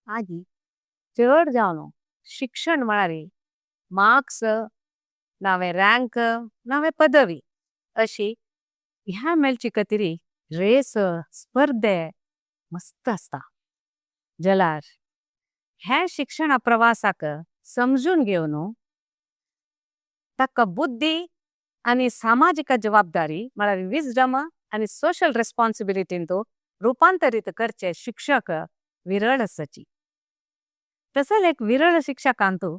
आजी चड जावन शिक्षण म्हळ्यार मार्क्स नावे रँक नावे पदवी अशी ह्या मेळची खातीर रेस स्पर्धे मस्त असता। जलार हे शिक्षण प्रवासाक समजून घेऊन तक बुद्धी आणि सामाजिक जबाबदारी म्हळ्यार विजडम आणि सोशल रिस्पॉन्सिबिलिटींतु रूपांतरित करचे शिक्षक विरळ असाची। तसले एक विरळ शिक्षकांतु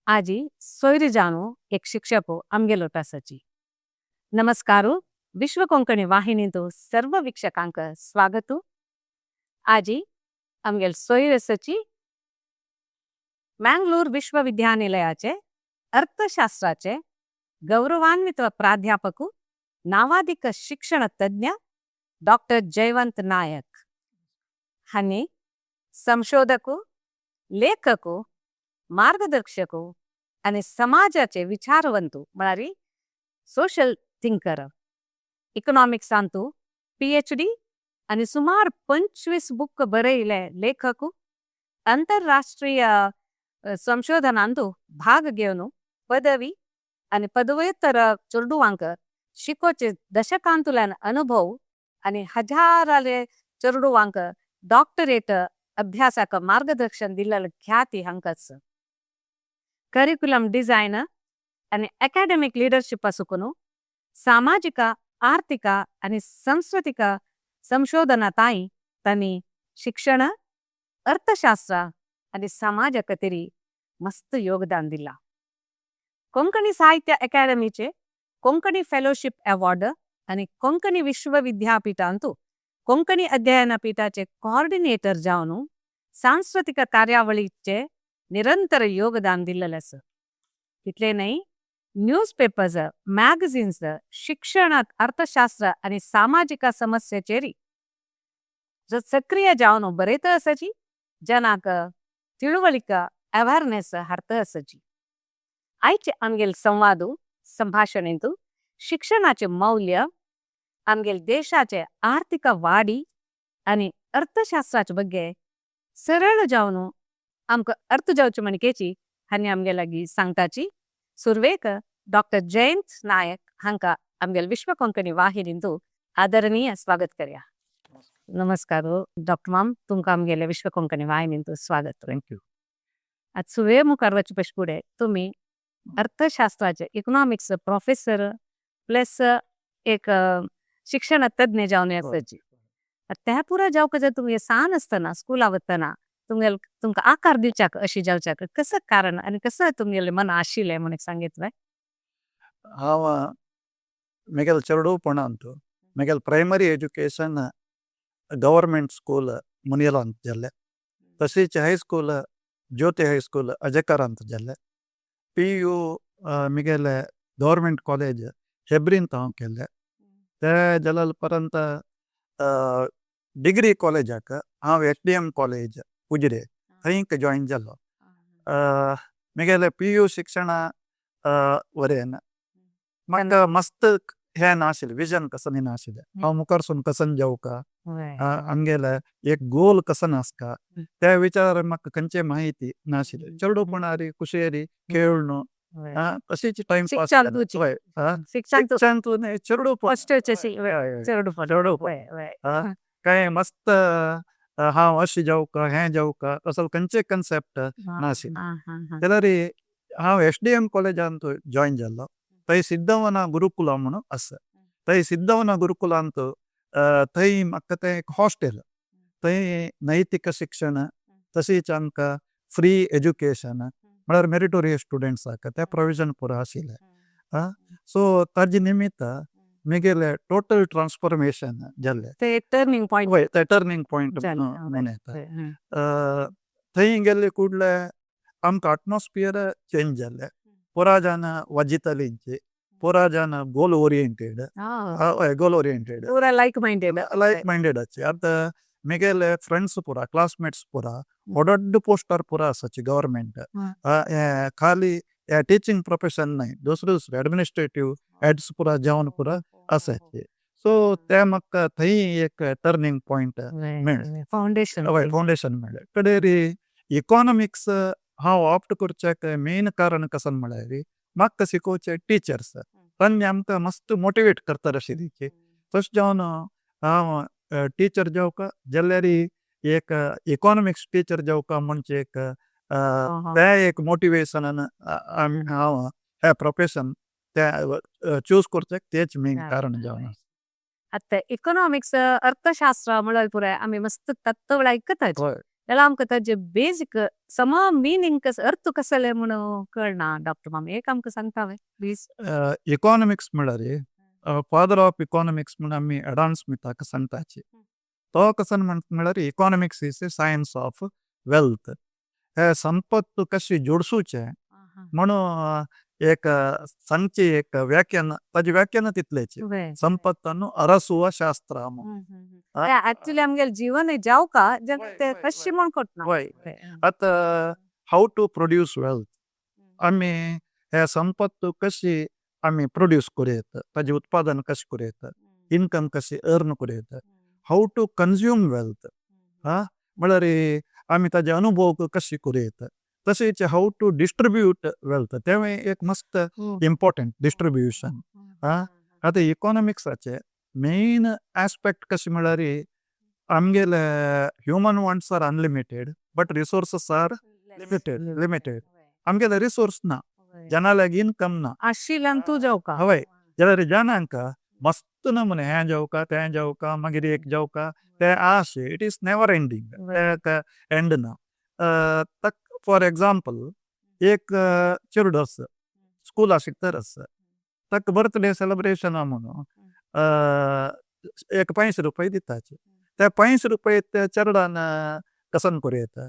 आजी सोयरी जानू एक शिक्षक आमगेलोट असाची। नमस्कार, विश्व कोंकणी वाहिनींतु सर्व वीक्षकांक स्वागत। आजी आमगेल सोयरी असाची मंगलोर विश्वविद्यानिलयाचे अर्थशास्त्राचे गौरवान्वित प्राध्यापक नावाधिक शिक्षण तज्ञ डॉक्टर जयवंत नायक हांणी संशोधक, लेखक, मार्गदर्शक आणि समाजाचे विचारवंत म्हळ्यार सोशल थिंकर। इकॉनॉमिक्सांतु पीएचडी आणि सुमार 25 बुक बरयले लेखक, अंतरराष्ट्रीय संशोधनांतु भाग घेवन पदवी आणि पदव्युत्तर चेडवांक शिकोवचे दशकांतुल्यान अनुभव आणि हजाराले चेडवांक डॉक्टरेट अभ्यासाक मार्गदर्शन दिल्लेले ख्याती हांकाच। करिक्युलम डिझाइन आणि अकॅडमिक लीडरशिप आसून सामाजिक, आर्थिक आणि सांस्कृतिक संशोधनाताई तांणी शिक्षण, अर्थशास्त्र आणि समाजा खातीर मस्त योगदान दिला। कोंकणी साहित्य अकादमीचे कोंकणी फेलोशिप अवॉर्ड आणि कोंकणी विश्वविद्यापीठांतु कोंकणी अध्ययन पीठाचे कोऑर्डिनेटर जावन सांस्कृतिक कार्यावळीचे निरंतर योगदान दिल्लेलें आसा। तितले न्हय, न्यूजपेपर्स, मॅगझिन्स, शिक्षण, अर्थशास्त्र आणि सामाजिक समस्येचेर जो सक्रिय जावन बरयता आसाची, जनाक तिळवळीक अवेअरनेस हाडता आसाची। आयचे आमगेल संवाद संभाषणेंतु शिक्षणाचे मौल्य, आमगेल देशाचे आर्थिक वाडी आणि अर्थशास्त्राचे ಬಗ್ಗೆ सरळ जावन आमकां अर्थ जावचे म्हणकेची हांणी आमगे लागीं सांगताची। सुरवेक डॉक्टर जयंत नायक हांकां आमगेल विश्व कोंकणी वाहिनींतु आदरणीय स्वागत करया। नमस्कार डॉक्टर माम, तुमकां आमगेले विश्व कोंकणी वाहिनींतु स्वागत। Thank you. आज सुवे मुखार वचपा पयलीं फुडें तुमी अर्थशास्त्राचे इकॉनॉमिक्स प्रोफेसर प्लस एक शिक्षण तज्ञ जावन आसाची। त्या पुरा जावका जर तुमी सान आसतना स्कुला वतना तुमगेल तुमकां आकार दिवच्याक अशी जावच्याक कसं कारण आनी कसं तुमगेलें मन आशिल्लें म्हणून सांगितलें? हांव म्हगेलें चेडूपणांत म्हगेलें प्रायमरी एज्युकेशन गव्हर्मेंट स्कूल मुनियलांत जाल्लें। तशीच हायस्कूल ज्योती हायस्कूल अजकरांत जाल्लें। पीयू म्हगेलें गव्हर्मेंट कॉलेज हेब्रींत हांव केल्लें। ते जाल्या उपरांत डिग्री कॉलेजाक हांव एसडीएम कॉलेज उजिरे थंय जॉयन जालो। म्हगेलें पीयू शिक्षण वरेन म्हाका मस्त हें नाशिल्लें, विजन कसं नाशिल्लें, हांव मुखारसून कसन जावका, आमगेलें एक गोल कसन आसका त्या विचार म्हाका खंयचे माहिती नाशिल्ली। चेडूपणारी कुशेरी खेळणू तशीच टाइमपास। शिक्षण शिक्षण चेडूपण चेडूपण काय मस्त हांव अशें जावका हें जावका असो खंयचे कन्सेप्ट नाशिल्लें। जाल्यार हांव एसडीएम कॉलेजांत जॉयन जाल्लो। थंय सिद्धवना गुरुकुला म्हणून आसा, थंय सिद्धवना गुरुकुलांत थंय म्हाका तें एक हॉस्टेल, थंय नैतीक शिक्षण तशीच आमकां फ्री एज्युकेशन म्हळ्यार मेरिटोरियस स्टुडंट्साक तें प्रोविजन पुरो आशिल्लें। सो ताजे निमित्त म्हगेलें टोटल ट्रान्सफॉर्मेशन जाल्लें। ते टर्निंग पॉयंट। वय, ते टर्निंग पॉयंट म्हणूं येता। थंय गेल्ले कुडले आमकां एटमॉस्फियर चेंज जाल्लें। पुरा जाण वाजितालींची, पुरा जाण गोल ओरिएंटेड, हय, गोल ओरिएंटेड। पुरा लायक माइंडेड। लायक माइंडेड आसचे। आतां म्हगेले फ्रेंड्स पुरा, क्लासमेट्स पुरा व्हड पोस्टार पुरा आसाची गव्हर्मेंट, खाली टिचींग प्रोफेशन न्हय, दुसरे दुसरे एडमिनिस्ट्रेटीव हेड्स पुरा जावन पुरा आसाचे। सो सो तें म्हाका थंय एक टर्निंग पॉयंट मेळ्ळें. फावंडेशन. हय, फावंडेशन मेळ्ळें. कडेर इकॉनॉमिक्स हांव ऑप्ट करच्याक मेन कारण कसन म्हळ्यार म्हाका शिकोवचे टिचर्स तांणी आमकां मस्त मोटिवेट करतात आशिल्ली. तशें जावन हांव टिचर जावका जाल्यार एक इकॉनॉमिक्स टिचर जावका म्हणजे एक तें एक मोटिवेशनान हांव हें प्रोफेशन तें चूज करच्याक तेच मेन कारण जावन आसा. आतां इकॉनॉमिक्स, अर्थशास्त्र म्हळ्यार पुराय आमी मस्त तत्व आयकतात, जाल्यार आमकां ताजे बेजीक समा मिनींग कस, अर्थ कसले म्हणून कळना. डॉक्टर मामी, एक आमकां सांगता प्लीज? इकॉनॉमिक्स म्हळ्यार फादर ऑफ इकॉनॉमिक्स म्हूण आमी एडम स्मिथाक सांगताची. तो कसन म्हळ्यार economics is a science of wealth. हे संपत्त कशी जोडसूचे म्हणून एक सांगची एक व्याख्यान, ताजी व्याख्यान तितलेची, संपत्तನ್ನು अरಸುವ शास्त्र. ऍक्च्युली आमगेले जीवन जाव का ते कशी म्हण कोटना. आतां how to produce wealth, आमी हे संपत्त कशी आमी प्रोड्यूस करूं येता, ताजें उत्पादन कशें करूं येता, इनकम कशी अर्न करूं येता, how to consume wealth, हा म्हळ्यार आमी ताजे अनुभव कशे करूं येता, तशेंच how to distribute wealth, तेंवूय एक मस्त इम्पॉर्टंट डिस्ट्रिब्युशन. आतां इकॉनॉमिक्साचे मेन एस्पेक्ट कशें म्हळ्यार आमगेले human wants are unlimited but resources are limited. आमगेले रिसोर्स ना, जनाल्याक इनकम ना. आशिल्ल्यान तूं जावका. हय, जाल्यार जनांक मस्त नमुने हें जावका, तें जावका, मागीर एक जावका, तें आश it is never ending, तें एंड ना. फॉर एग्जाम्पल, एक चेडूं आसा, स्कुला शिकता आसा, ताका बर्थडे सेलिब्रेशन म्हणून एक 5 रुपये दिताचे. ते 5 रुपये त्या चेडवान कसन करूं येता?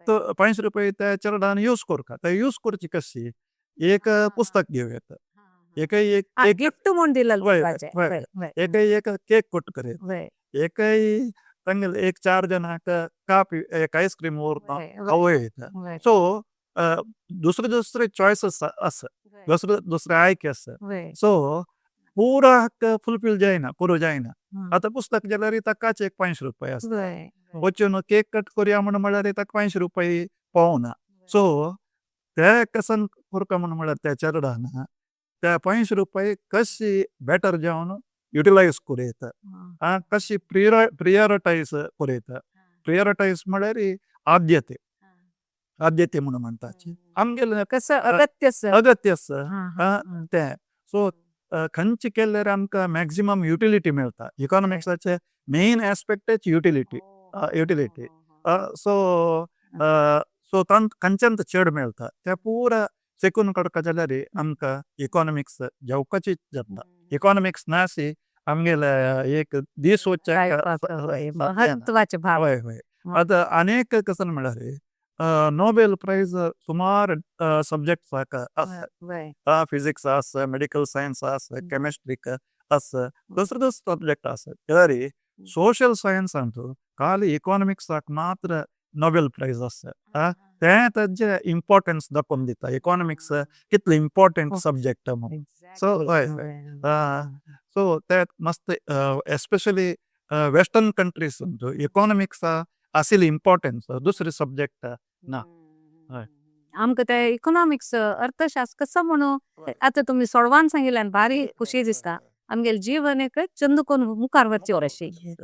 तो 5 रुपये त्या चेडवान यूज करता. ते यूज करची कशी? एक पुस्तक घेवं येता, एक एक गिफ्ट म्हूण दिलें. एकय एक केक कट करूं येता, एकय तांगेले एक 4 जाणांक कापी, एक आयस्क्रीम व्हरता खावूं येता. सो दुसरे दुसरे चॉयसीस आसा, दुसरे दुसरे आयके आसा. सो पुरा हक्क फुलफील जायना, पुरो जायना. आतां पुस्तक जाल्यार ताकाच एक 5 रुपये आसता, वचून केक कट करुया म्हूण म्हळ्यार ताका 5 रुपये पावना. सो ते कसन करता म्हूण म्हळ्यार त्या चेडवान त्या 5 रुपये कशी बेटर जावन युटिलायज करूं येता, कशी प्रियोरिटायज करूं येता. प्रियोरिटायज म्हळ्यार आद्यते, आद्यते म्हणून म्हणटाची आमगेले कसं अगत्य अगत्य आसा तें. सो खंयचे केल्यार आमकां मॅक्सिमम युटिलिटी मेळटा. इकॉनॉमिक्साचे मेन एस्पेक्टच युटिलिटी, युटिलिटी. सो सो खंयच्यान चड मेळटा ते पुरा शिकून काडपा जाल्यार आमकां इकॉनॉमिक्स जावपाचीच जाता. इकॉनॉमिक्स नाशी आमगेले एक दीस वचचे महत्वाचे भाग. हय हय. आतां अनेक कसन म्हळ्यार नोबेल प्रायज सुमार सब्जेक्ट्साक आसा, फिजिक्स आसा, मेडिकल सायन्स आसा, केमिस्ट्रीक आसा, दुसरे दुसरे सब्जेक्ट आसा. जाल्यार सोशल सायन्सांत खाली इकॉनॉमिक्साक मात्र नोबेल प्रायज आसा. तें ताजें इम्पॉर्टन्स दाखोवन दिता, इकॉनॉमिक्स कितले इम्पॉर्टंट सब्जेक्ट म्हणून. सो हय, सो ते मस्त एस्पेशली वेस्टर्न कंट्रीज इकॉनॉमिक्स आशिल्ली इम्पॉर्टन्स दुसरे सब्जेक्ट ना. आमकां ते इकॉनॉमिक्स, अर्थशास्त्र कसं म्हणून आतां तुमी सोडवान सांगिल्ल्यान भारी खुशी दिसता. आमगेले जीवन एक चंद कोन मुखार वरची अशी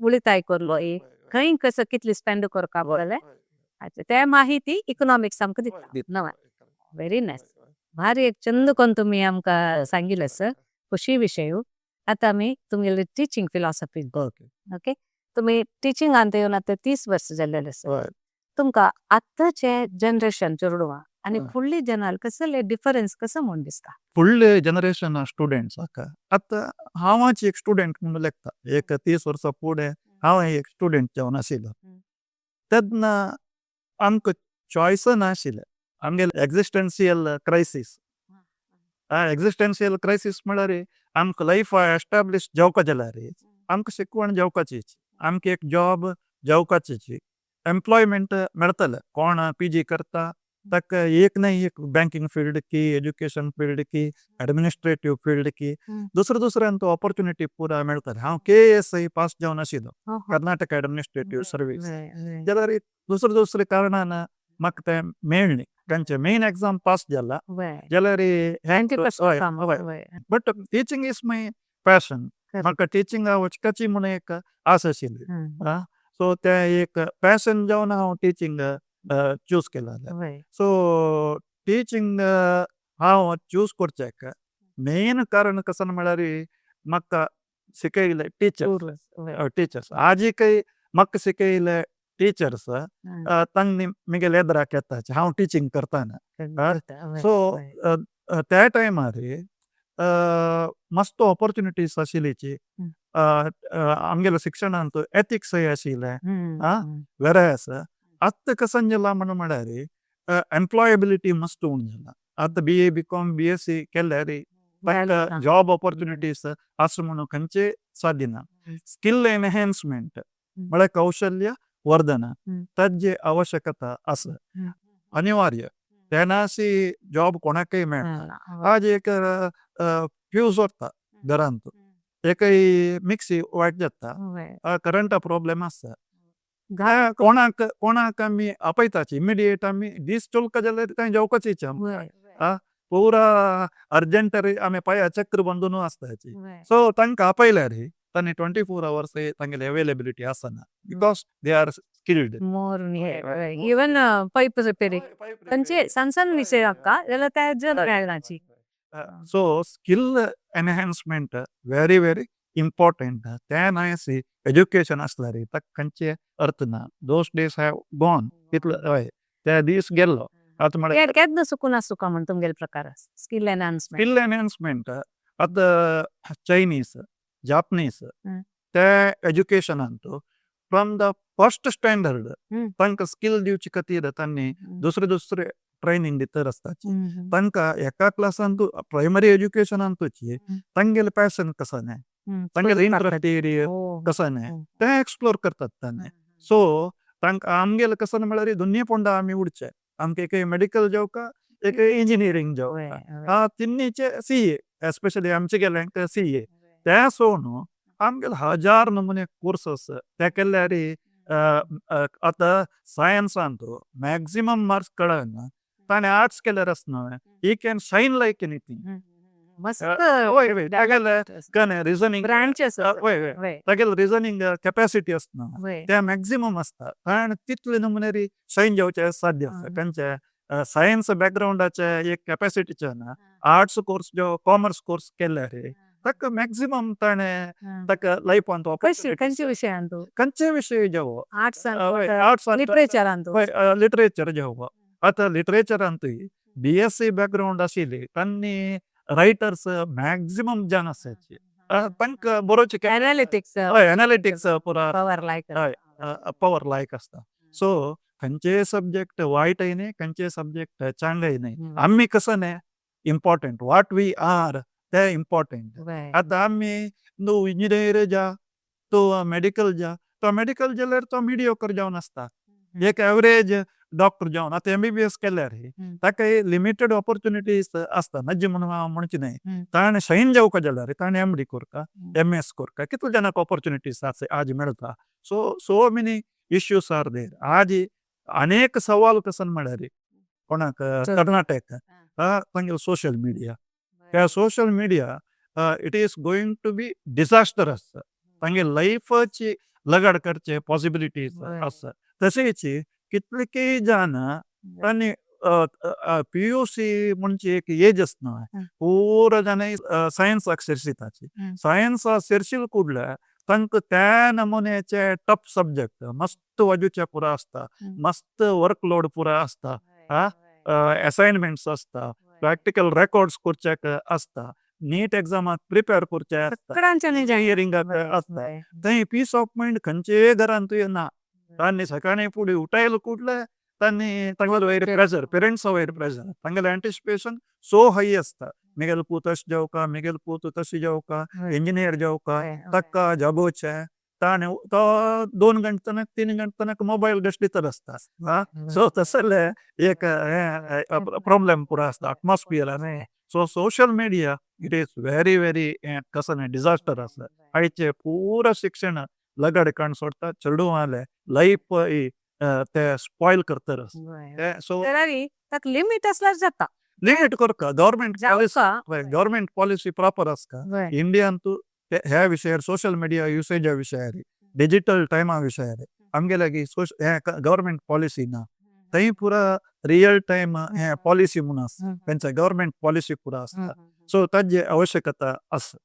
उलयताय करून खंय कसं कितली स्पेंड करपा बरें ते माहिती इकॉनॉमिक्स आमकां दिता. नवा व्हेरी नायस, भारी एक चंद कोन तुमी आमकां सांगिल्लें सर, खुशी विशय. आतां आमी तुमगेले टिचींग फिलॉसॉफी. ओके, तुमी टिचिंगांत येवन आतां 30 वर्स जाल्लेले सर. तुमकां आतांचे जनरेशन चेडवां आनी फुडली जनरल कसले डिफरन्स कसो म्हूण दिसता? फुडले जनरेशन स्टुडंट्स आतां हांवाच एक स्टुडंट म्हणून लेखता, एक 30 वर्सां फुडें हांव एक स्टुडंट जावन आशिल्लो तेन्ना आमकां चॉयस नाशिल्लें. आमगेले एक्जिस्टन्शियल क्रायसीस, एक्जिस्टन्शियल क्रायसीस म्हळ्यार आमकां लायफ एस्टाब्लीश जावपा जाल्यार आमकां शिकवण जावपाची, आमकां एक जॉब जावपाची, एम्प्लॉयमेंट मेळटलें. कोण पीजी करता, ताका एक ना एक बँकिंग फील्ड की, एज्युकेशन फील्ड की, एडमिनिस्ट्रेटिव्ह फील्ड की, दुसरे दुसऱ्यांत ऑपॉर्च्युनिटी पुरा मेळटाले. हांव केएएस पास जावन आशिल्लो, कर्नाटक एडमिनिस्ट्रेटिव्ह सर्वीस. जाल्यार दुसरे दुसरे कारणान म्हाका तें मेळ्ळें. तांचे मेन एग्जाम पास जाला जाल्यार, but teaching is my passion. म्हाका टिचिंगा वचपाची म्हूण एक आस आशिल्ली. सो तें एक पॅशन जावन हांव टिचींग चूज केला. सो टिचींग हांव चूज करचें मेन कारण कसं म्हळ्यार म्हाका शिकयले टिचर्स. टिचर्स आजीकय म्हाका शिकयले टिचर्स तांणी म्हगेले येदराक येताचे हांव टिचींग करतना. सो त्या टायमार मस्त ऑपॉर्च्युनिटीज आशिल्लीची. आमगेल्या शिक्षणांत एथिक्सय आशिल्लें. वेरास आतां कशें जाला म्हण म्हळ्यार एम्प्लॉयबिलिटी मस्त उणें जाला. आतां BA, BCom, BSc केल्यार तांकां जॉब ऑपॉर्च्युनिटीज आसा म्हणून खंयचे साध्य ना. स्किल एनहान्समेंट म्हळ्यार कौशल्य वर्धन ताजे आवश्यकता आसा अनिवार्य. तेन्नाशी जॉब कोणाकय मेळना. आज एक फ्यूज वता घरांत, एकय मिक्सी वायट जाता, करंटा प्रॉब्लेम आसता, कोणाक कोणाक आमी आपयताची इमिडिएट, आमी दीस चोलका जाल्यार कांय जावपाचीच, पुरा अर्जंटरी आमी पांया चक्र बांदून आसताची. सो तांकां आपयल्यार तांणी 24 आवर्स तांगेली अवेलेबिलिटी आसना, because they are skilled. More even pipe repairing, खंयचे सण सण विशय आसता जाल्यार ते जर मेळनाची. So skill enhancement very very important. तें न्हय एज्युकेशन आसल्यार ताका खंयचे अर्थ ना. Those days have gone. तितलो हय, ते दीस गेल्लो आतां म्हळ्यार. केन्ना सुकून आसूका म्हण तुमगेले प्रकार स्किल एनहान्समेंट? स्किल एनहान्समेंट आतां चायनीज, जापनीज ते एज्युकेशनांत फ्रॉम the first standard तांकां स्किल दिवचे खातीर तांणी दुसरे दुसरे ट्रेनिंग दितर आसताची. तांकां एका क्लासांत प्रायमरी एज्युकेशनांतूच तांगेले पॅशन कसो न्हय, तांगेले इंट्रस्ट एरिया कसो न्हय, ते एक्सप्लोर करतात तांणी. सो तांकां आमगेले कसो म्हळ्यार दोन्ही पोंडा आमी उडचे. आमकां एक मेडिकल जावका, एक इंजिनियरींग जावका, तिन्नीचे सीए, एस्पेशली आमचे गेल्यांक सीए. ते सोडून आमगेले हजार नमुने कोर्सस ते केल्यार, आतां सायन्सांत मॅक्झिमम मार्क्स कळना ताणें आर्ट्स केल्यार आसना, he can shine like anything. मस्त. वय वय, तागेले रिजनिंग ब्रांचेस. वय वय, तागेले रिजनिंग कॅपॅसिटी आसना, ते मॅक्झिमम आसता आनी तितले नमुने शायन जावचे साध्य आसता. खंयचे सायन्स बॅकग्रावंडाचे एक कॅपॅसिटीचे ना, आर्ट्स कोर्स जो कॉमर्स कोर्स केल्यार ताका मॅक्झिमम ताणें ताका लायफांत. कशी खंयचे विशयांत? खंयचे विशय जावो. आर्ट्स? आर्ट्स. लिटरेचरांत. लिटरेचर जावो. आतां लिटरेचरांतूय बीएससी बॅकग्रावंड आशिल्ली तांणी रायटर्स मॅक्झिमम जाण आसाची. तांकां बरोवचे. एनालिटिक्स. हय, एनालिटिक्स पुरा. पवर लायक. हय, पवर लायक आसता. सो खंयचे सब्जेक्ट वायटय न्ही, खंयचे सब्जेक्ट चांगय न्ही. आमी कसो न्ही इम्पॉर्टंट, what we are ते इम्पॉर्टंट. आतां आमी तूं इंजिनियर जा, तूं मेडिकल जा, तो मेडिकल जाल्यार तो मिडियोकर जावन आसता, एक एवरेज डॉक्टर जावन. आतां एमबीबीएस केल्यार ताका लिमिटेड ऑपॉर्च्युनिटीज आसता, नज्जे म्हणून हांव म्हणचे न्हय. ताणें शायन जावका जाल्यार ताणें एमडी करता, एमएस करता, कितले जाणांक ऑपॉर्च्युनिटीज आसा आज मेळटा. So so many issues are there. आज अनेक सवाल कसन म्हळ्यार कोणाक कर्नाटक तांगेले सोशल मिडिया, त्या social media, it is going to be disastrous. तांगे लायफाची लगड करचे पॉसिबिलिटीज आसा. तशेंच कितले जाण तांणी पीयूसी म्हणजे एक एज आसना, पुरा जाण सायन्साक सेर्सिताची. सायन्साक सेर्शील कुडले तांकां त्या नमुन्याचे टफ सब्जेक्ट मस्त वाजूचे पुरा आसता, मस्त वर्कलोड पुरा आसता, असायनमेंट्स आसता, प्रॅक्टिकल रेकॉर्ड्स करचे आसता, नीट एग्जामाक प्रिपेर करचे आसता, इंजिनियरिंगाक आसता. थंय पीस ऑफ मायंड खंयचेय घरांतूय ना. तांणी सकाळीं फुडें उठायलो कुडले तांणी तांगेलो वयर प्रेशर, पेरंट्सा वयर प्रेशर, तांगेलें एंटिसिपेशन सो हाय आसता, मिगेलो पूत अशें जावका, मिगेलो पूत तशें जावका, इंजिनियर जावका, ताका जॉबोचे. ताणें तो 2 गंटे तनक, 3 गंटे तनक मोबायल गश्टितर आसता. सो तसले एक हें प्रॉब्लेम पुरा आसता atmosphere. So social media, it is very very कसं डिजास्टर आसा. आयचे पुरा शिक्षण लगड काण सोडता चेडवांले लायफ ते स्पॉयल करतर. सो जाल्यार ताका लिमीट आसल्यार जाता. लिमीट करका गव्हर्मेंट पॉलिसी. जावका. गव्हर्मेंट पॉलिसी प्रॉपर आसका. इंडियान तूं ह्या विशयार, सोशल मिडिया युसेजा विशयार, डिजिटल टायमा विशयार आमगे लागीं हें गव्हर्मेंट पॉलिसी ना. थंय पुरा रियल टायम हें पॉलिसी म्हूण आसता तेंचे, गव्हर्मेंट पॉलिसी पुरा आसता. सो ताजी आवश्यकता आसा.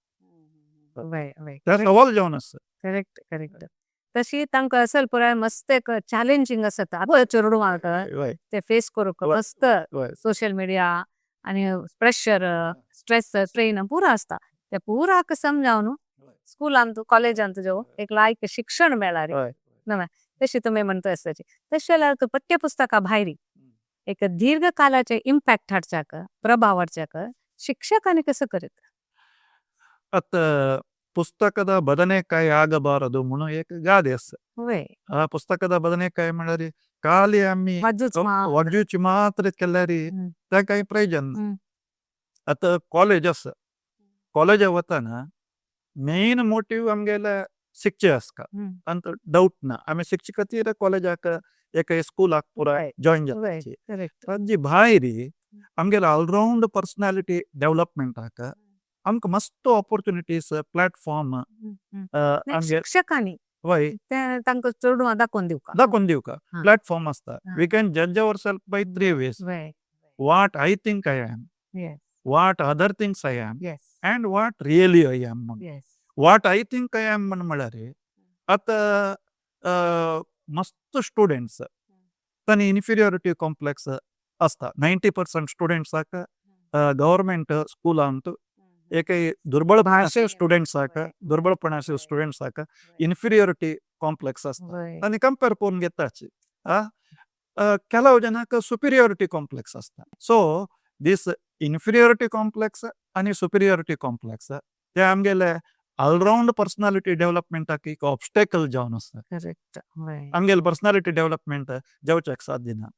वय वय ते सवाल जावन आसा. करेक्ट करेक्ट तशी तांकां असल पुराय मस्त एक चॅलेंजींग आसता चेडवांक ते फेस करूंक मस्त. सोशल मिडिया आणि प्रेशर, स्ट्रेस, स्ट्रेन पुरा आसता. ते पुराक समजावन स्कुलांत, कॉलेजांत जो एक लायक शिक्षण मेळारी तशी तुमी म्हणता आसताची. तशें जाल्यार पाठ्यपुस्तका भायरी एक दीर्घकालाचे इम्पॅक्ट हाडच्याक, प्रभाव हाडच्याक शिक्षकांनी कसं करीत? आतां ಪುಸ್ತಕದ ಬದನೆಕಾಯಿ ಆಗಬಾರದು म्हणून एक ಗಾದೆ आसा. ಆ ಪುಸ್ತಕದ ಬದನೆಕಾಯಿ म्हळ्यार खाली आमी वाजूच वाजूची मात्र केल्यार ते कांय प्रयोजन ना. आतां कॉलेज आसा, कॉलेजा वतना मेन मोटीव आमगेले शिकचे आसता. तांकां डावट ना, आमी शिकचे खातीर कॉलेजाक, एक स्कुलाक पुराय जॉयन जाताची. ताजी भायरी आमगेले ऑलरावंड पर्सनॅलिटी डेव्हलपमेंटाक आमकां मस्त ऑपॉर्च्युनिटीज, प्लॅटफॉर्म आमगे शिक्षकांनी ते तांकां चेडवां दाखोवन दिवका. दाखोवन दिवका प्लॅटफॉर्म आसता. We can judge ourself by three ways: what I think I am, what other thinks I am, and what really I am म्हणून. What I think I am म्हण म्हळ्यार आतां मस्त स्टुडंट्स तांणी इन्फिरियॉरिटी कॉम्प्लेक्स आसता. 90% स्टुडंट्साक गव्हर्मेंट स्कुलांत एक दुर्बळपणाचे स्टुडंट्साक, दुर्बळपणाचे स्टुडंट्साक इन्फिरियॉरिटी कॉम्प्लेक्स आसता. आनी कंपेर करून घेताची. ಕೆಲವು ಜನಕ್ಕೆ ಸುಪೀರಿಯಾರಿಟಿ ಕಾಂಪ್ಲೆಕ್ಸ್ आसता. सो दीस इन्फिरियॉरिटी कॉम्प्लेक्स आनी सुपिरियॉरिटी कॉम्प्लेक्स ते आमगेले ऑलरावंड पर्सनालिटी डेव्हलपमेंटाक एक ऑब्स्टेकल जावन आसा. करेक्ट वय आमगेले पर्सनालिटी डेव्हलपमेंट जावच्याक साध्य ना.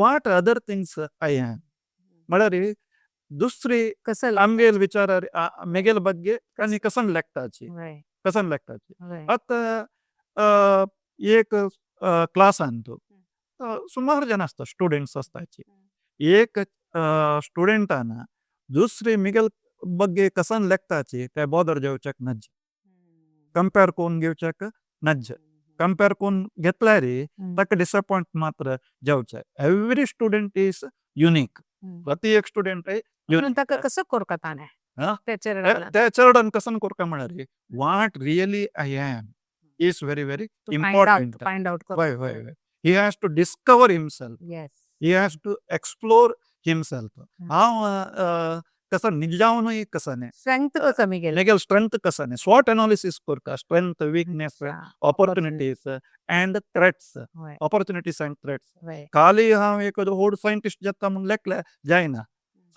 What other thinks I am म्हळ्यार दुसरी कसं आमगेल विचार मेगेल ಬಗ್ಗೆ आनी कसन लेखताची, कसन लेखताची. आतां एक क्लासान सुमार जन आसता, स्टुडंट्स आसताची. एक स्टुडंटान दुसरी मिगेल ಬಗ್ಗೆ कसन लेखताची ते बॉदर जावच्याक नज्ज, कंपेर करून घेवच्याक नज्ज. कंपेर करून घेतल्यार ताका डिसपॉयंट मात्र जावचे. Every student is unique. प्रति एक स्टुडंट. म्हणून ताका कसं करता ताणें? हा? ते चेडवान ते चेडवान कसन करता म्हळ्यार what really I am is very very important. Find out. वय वय वय he has to discover himself. He has to explore himself. हांव कसं निजावनूय कसं न्ही. स्ट्रेंथ कमी गेले. मेगेल स्ट्रेंथ कसं न्ही, स्वॉट एनालिसिस करता, strength, weakness, opportunities and threats. Opportunities and threats. खाली हांव एक व्हड सायंटिस्ट जाता म्हूण लेखले जायना.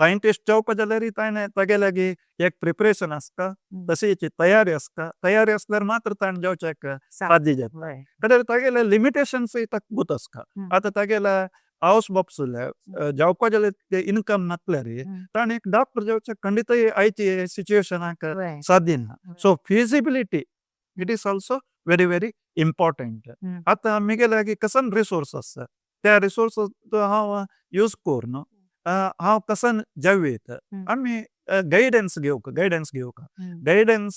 सायंटिस्ट जावपा जाल्यार ताणें तागे लागीं एक प्रिपरेशन आसता, तशीची तयारी आसता. तयारी आसल्यार मात्र ताणें जावच्याक साध्य जाता. कित्याक तागेले लिमिटेशन्सूय ताका गोत आसता. आतां तागेले आवस बापूस जावपा जाल्यार ते इनकम नासल्यार ताणें एक डॉक्टर जावचें खंडीतय आयचे सिच्युएशनाक साध्य ना. So feasibility, it is also very very important. आतां म्हगे लागीं कसन रिसोर्स आसा, त्या रिसोर्स हांव यूज करून हांव कसन जावं. आमी गायडन्स घेवंक, गायडन्स घेवंक. गायडन्स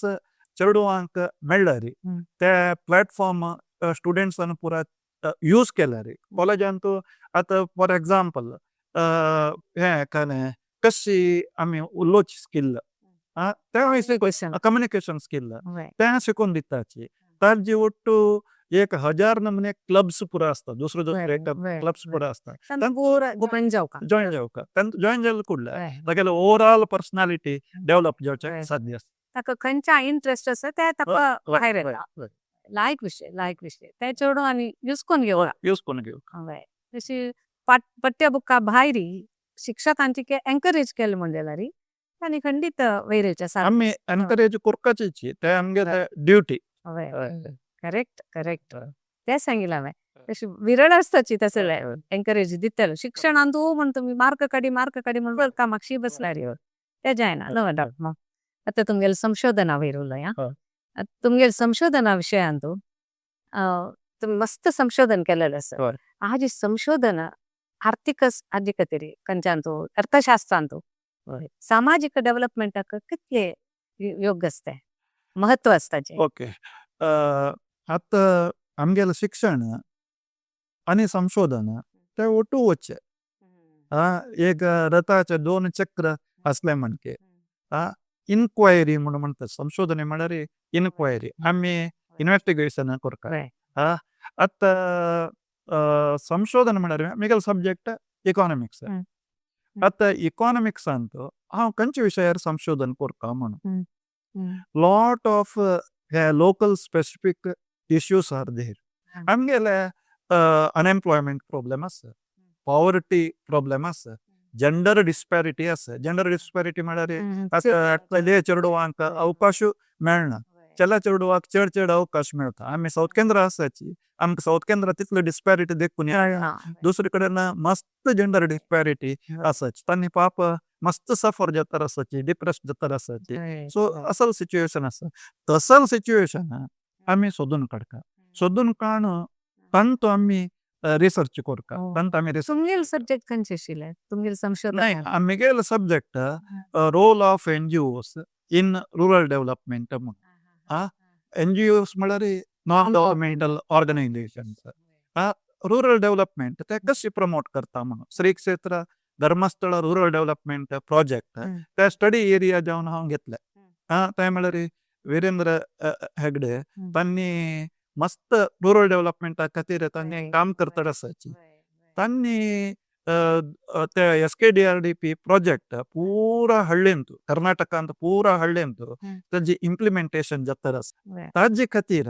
चेडवांक मेळ्ळ्यार, ते प्लॅटफॉर्म स्टुडंट्सान पुरा यूज केल्यार कॉलेजांत. आतां फॉर एग्जाम्पल हें कने कशी आमी उलोवची स्किल तें, क्वेश्चन. कम्युनिकेशन स्किल तें शिकोवन दिताची. ताजी ಒಟ್ಟು 1000 नमूने क्लब्स पुरा आसता, दुसरे दुसरे क्लब्स पुरा आसता. जॉईन जावका. जॉईन जावका. तांकां जॉईन जाले कुडले तागेले ओवरऑल पर्सनालिटी डेव्हलप जावचें साध्य आसता. ताका खंयच्या इंट्रस्ट आसा ते ताका भायर येता. लायक विशय, लायक विशय ते चेडूं आनी यूज करून घेवया. यूज करून घेवका. वय, तशी पाठ्यबुका भायरी शिक्षकांची एनकरेज केले म्हण जाल्यार तांणी खंडीत वयर येवचें. आमी एनकरेज करपाचीच, ते आमगेले ड्युटी. वय. करेक्ट करेक्ट, तें सांगिलां हांवें. तशी विरळ आसताची तसले एनकरेज दितलो शिक्षणान तूं म्हण तुमी मार्क काडी मार्क काडी म्हण कामाक्षी बसल्यार ते जायना न्हू डॉक्टर. आतां तुमगेले संशोधना वयर उलोया. तुमगेले संशोधना विशयांतू तुमी मस्त संशोधन केलेलें आसा. हाजी संशोधन आर्थीक हाजे खातीर खंयच्यान तूं अर्थशास्त्रांतू सामाजीक डेव्हलपमेंटाक कितले योग्य आसता, महत्व आसता? ओके, आतां आमगेलें शिक्षण आनी संशोधन ते ओटू वच्चे एक रथाचे दोन चक्र आसले म्हणके इनक्वायरी म्हणून म्हणटा. संशोधन म्हळ्यार इनक्वायरी, आमी इन्वेस्टिगेशन करता. आतां संशोधन म्हळ्यार म्हगेलो सब्जेक्ट इकॉनॉमिक्स. आतां इकॉनॉमिक्सांत हांव खंयच्या विशयार संशोधन करता म्हणून lot of local specific issues are there. आमगेले अनएम्प्लॉयमेंट प्रॉब्लेम आसा, पॉवर्टी प्रॉब्लेम आसा, जेंडर डिस्पॅरिटी आसा. जेंडर डिस्पॅरिटी म्हळ्यार आतां चलये चेडवांक अवकाश मेळना, चल्या चेडवाक चड चड अवकाश मेळटा. आमी सावथ केंद्र आसाची, आमकां सावथ केंद्र तितलो डिस्पॅरिटी देखून येना. दुसरे कडेन मस्त जेंडर डिस्पॅरिटी आसाची, तांणी पाप मस्त सफर जाता आसाची, डिप्रेस जाता आसाची. सो असल सिच्युएशन आसा, तसल सिच्युएशन आमी सोदून काडटा, सोदून काडून तांतू आमी रिसर्च करता, तांतू आमी रिसर्च. तुमगेले सब्जेक्ट खंयचे आशिल्ले, तुमगेले संशोधन? नाही, आमगेले subject role of NGOs in rural development म्हणून. एनजीओस म्हळ्यार non governmental organisations. Rural development ते कशी प्रमोट करता म्हणून श्री क्षेत्र धर्मस्थळ रुरल डेव्हलपमेंट प्रोजेक्ट ते स्टडी एरिया जावन हांव घेतले. ते म्हळ्यार वीरेंद्र हेगडे तांणी मस्त रुरल डेव्हलपमेंटा खातीर तांणी काम करता आसाची. तांणी ते एसकेडीआरडीपी प्रोजेक्ट पुरा हಳ್ಳಿಂತು, कर्नाटकांत पुरा हಳ್ಳಿಂತು ताजी इम्प्लिमेंटेशन जाता आसा. ताजे खातीर